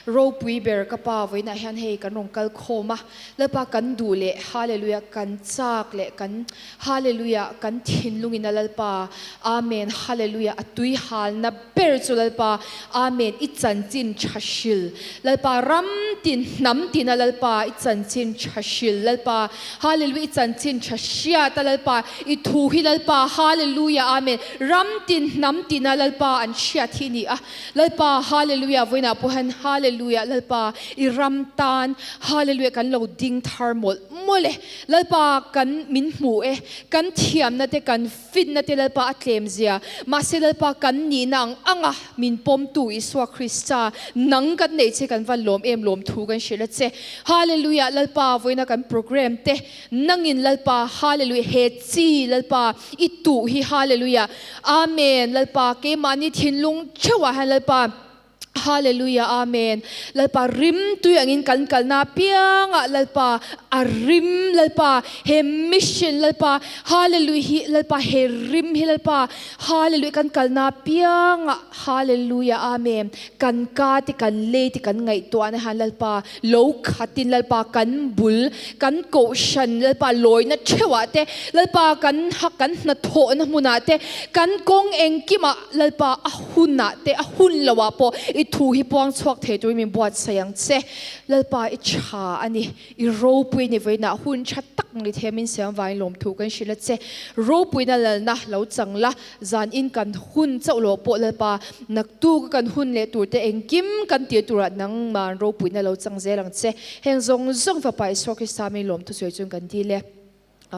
Ropui ber ka pa vawiinah hian hei kan rawn kal khawm a, Lalpa kan duh leh Hallelujah kan chak leh kan Hallelujah kan thinlungin a Lalpa Amen Hallelujah a tui halna ber chu Lalpa Amen i chanchin tha hril Lalpa ram tin hnam tin a Lalpa i chanchin tha hril Lalpa Hallelujah i chanchin tha hriat a Lalpa i thu hi Lalpa Hallelujah Amen ram tin hnam tin a Lalpa an hriat hi ni a Lalpa Hallelujah vawiinah pawh hian Hallelujah Lalpa i ram tan Hallelujah kan lo ding thar mawlh mawlh e Lalpa kan min hmu e kan thiamna te kan fitna te Lalpa a tlem zia mahse Lalpa kan nihna ang anga min pawmtu Isua Krista nang kan neih che kan va lawm em lawm thu kan hrilh a che Hallelujah Lalpa vawiina kan program te Nangin Lalpa Hallelujah he chi Lalpa i tuh hi Hallelujah Amen Lalpa keimahni thinlung theuhah hian Lalpa Hallelujah Amen Lalpa rim tui angin kan kalna apiangah Lalpa a rim Lalpa he mission Lalpa Hallelujah hi Lalpa he rim hi Lalpa Hallelujah kan kalna apiangah Hallelujah Amen kan ka te kan lei te kan ngaihtuahna hian Lalpa Lo khatin Lalpa kan bul, kan kohhran Lalpa lawina theuhah te, Lalpa kan hak kan hnathawhna hmunah te, kan kawng engkimah Lalpa a hunah te, a hun loah pawh i thu hi puang chhuak thei turin min buatsaih ang che. Lalpa i tha a ni, i ropui a ni vawiinah hun tha tak ni thei a min siam vangin lawmthu kan hrilh a che. Ropuina lalna lo chang la. Zan in kan hun chauh loh pawh Lalpa, naktu ka kan hun leh tur te engkim kan tir turah nangman ropuina lo chang zel ang che. Heng zawng zawng Fapa Isua Krista mi lawmthu sawi chuan kan dil e.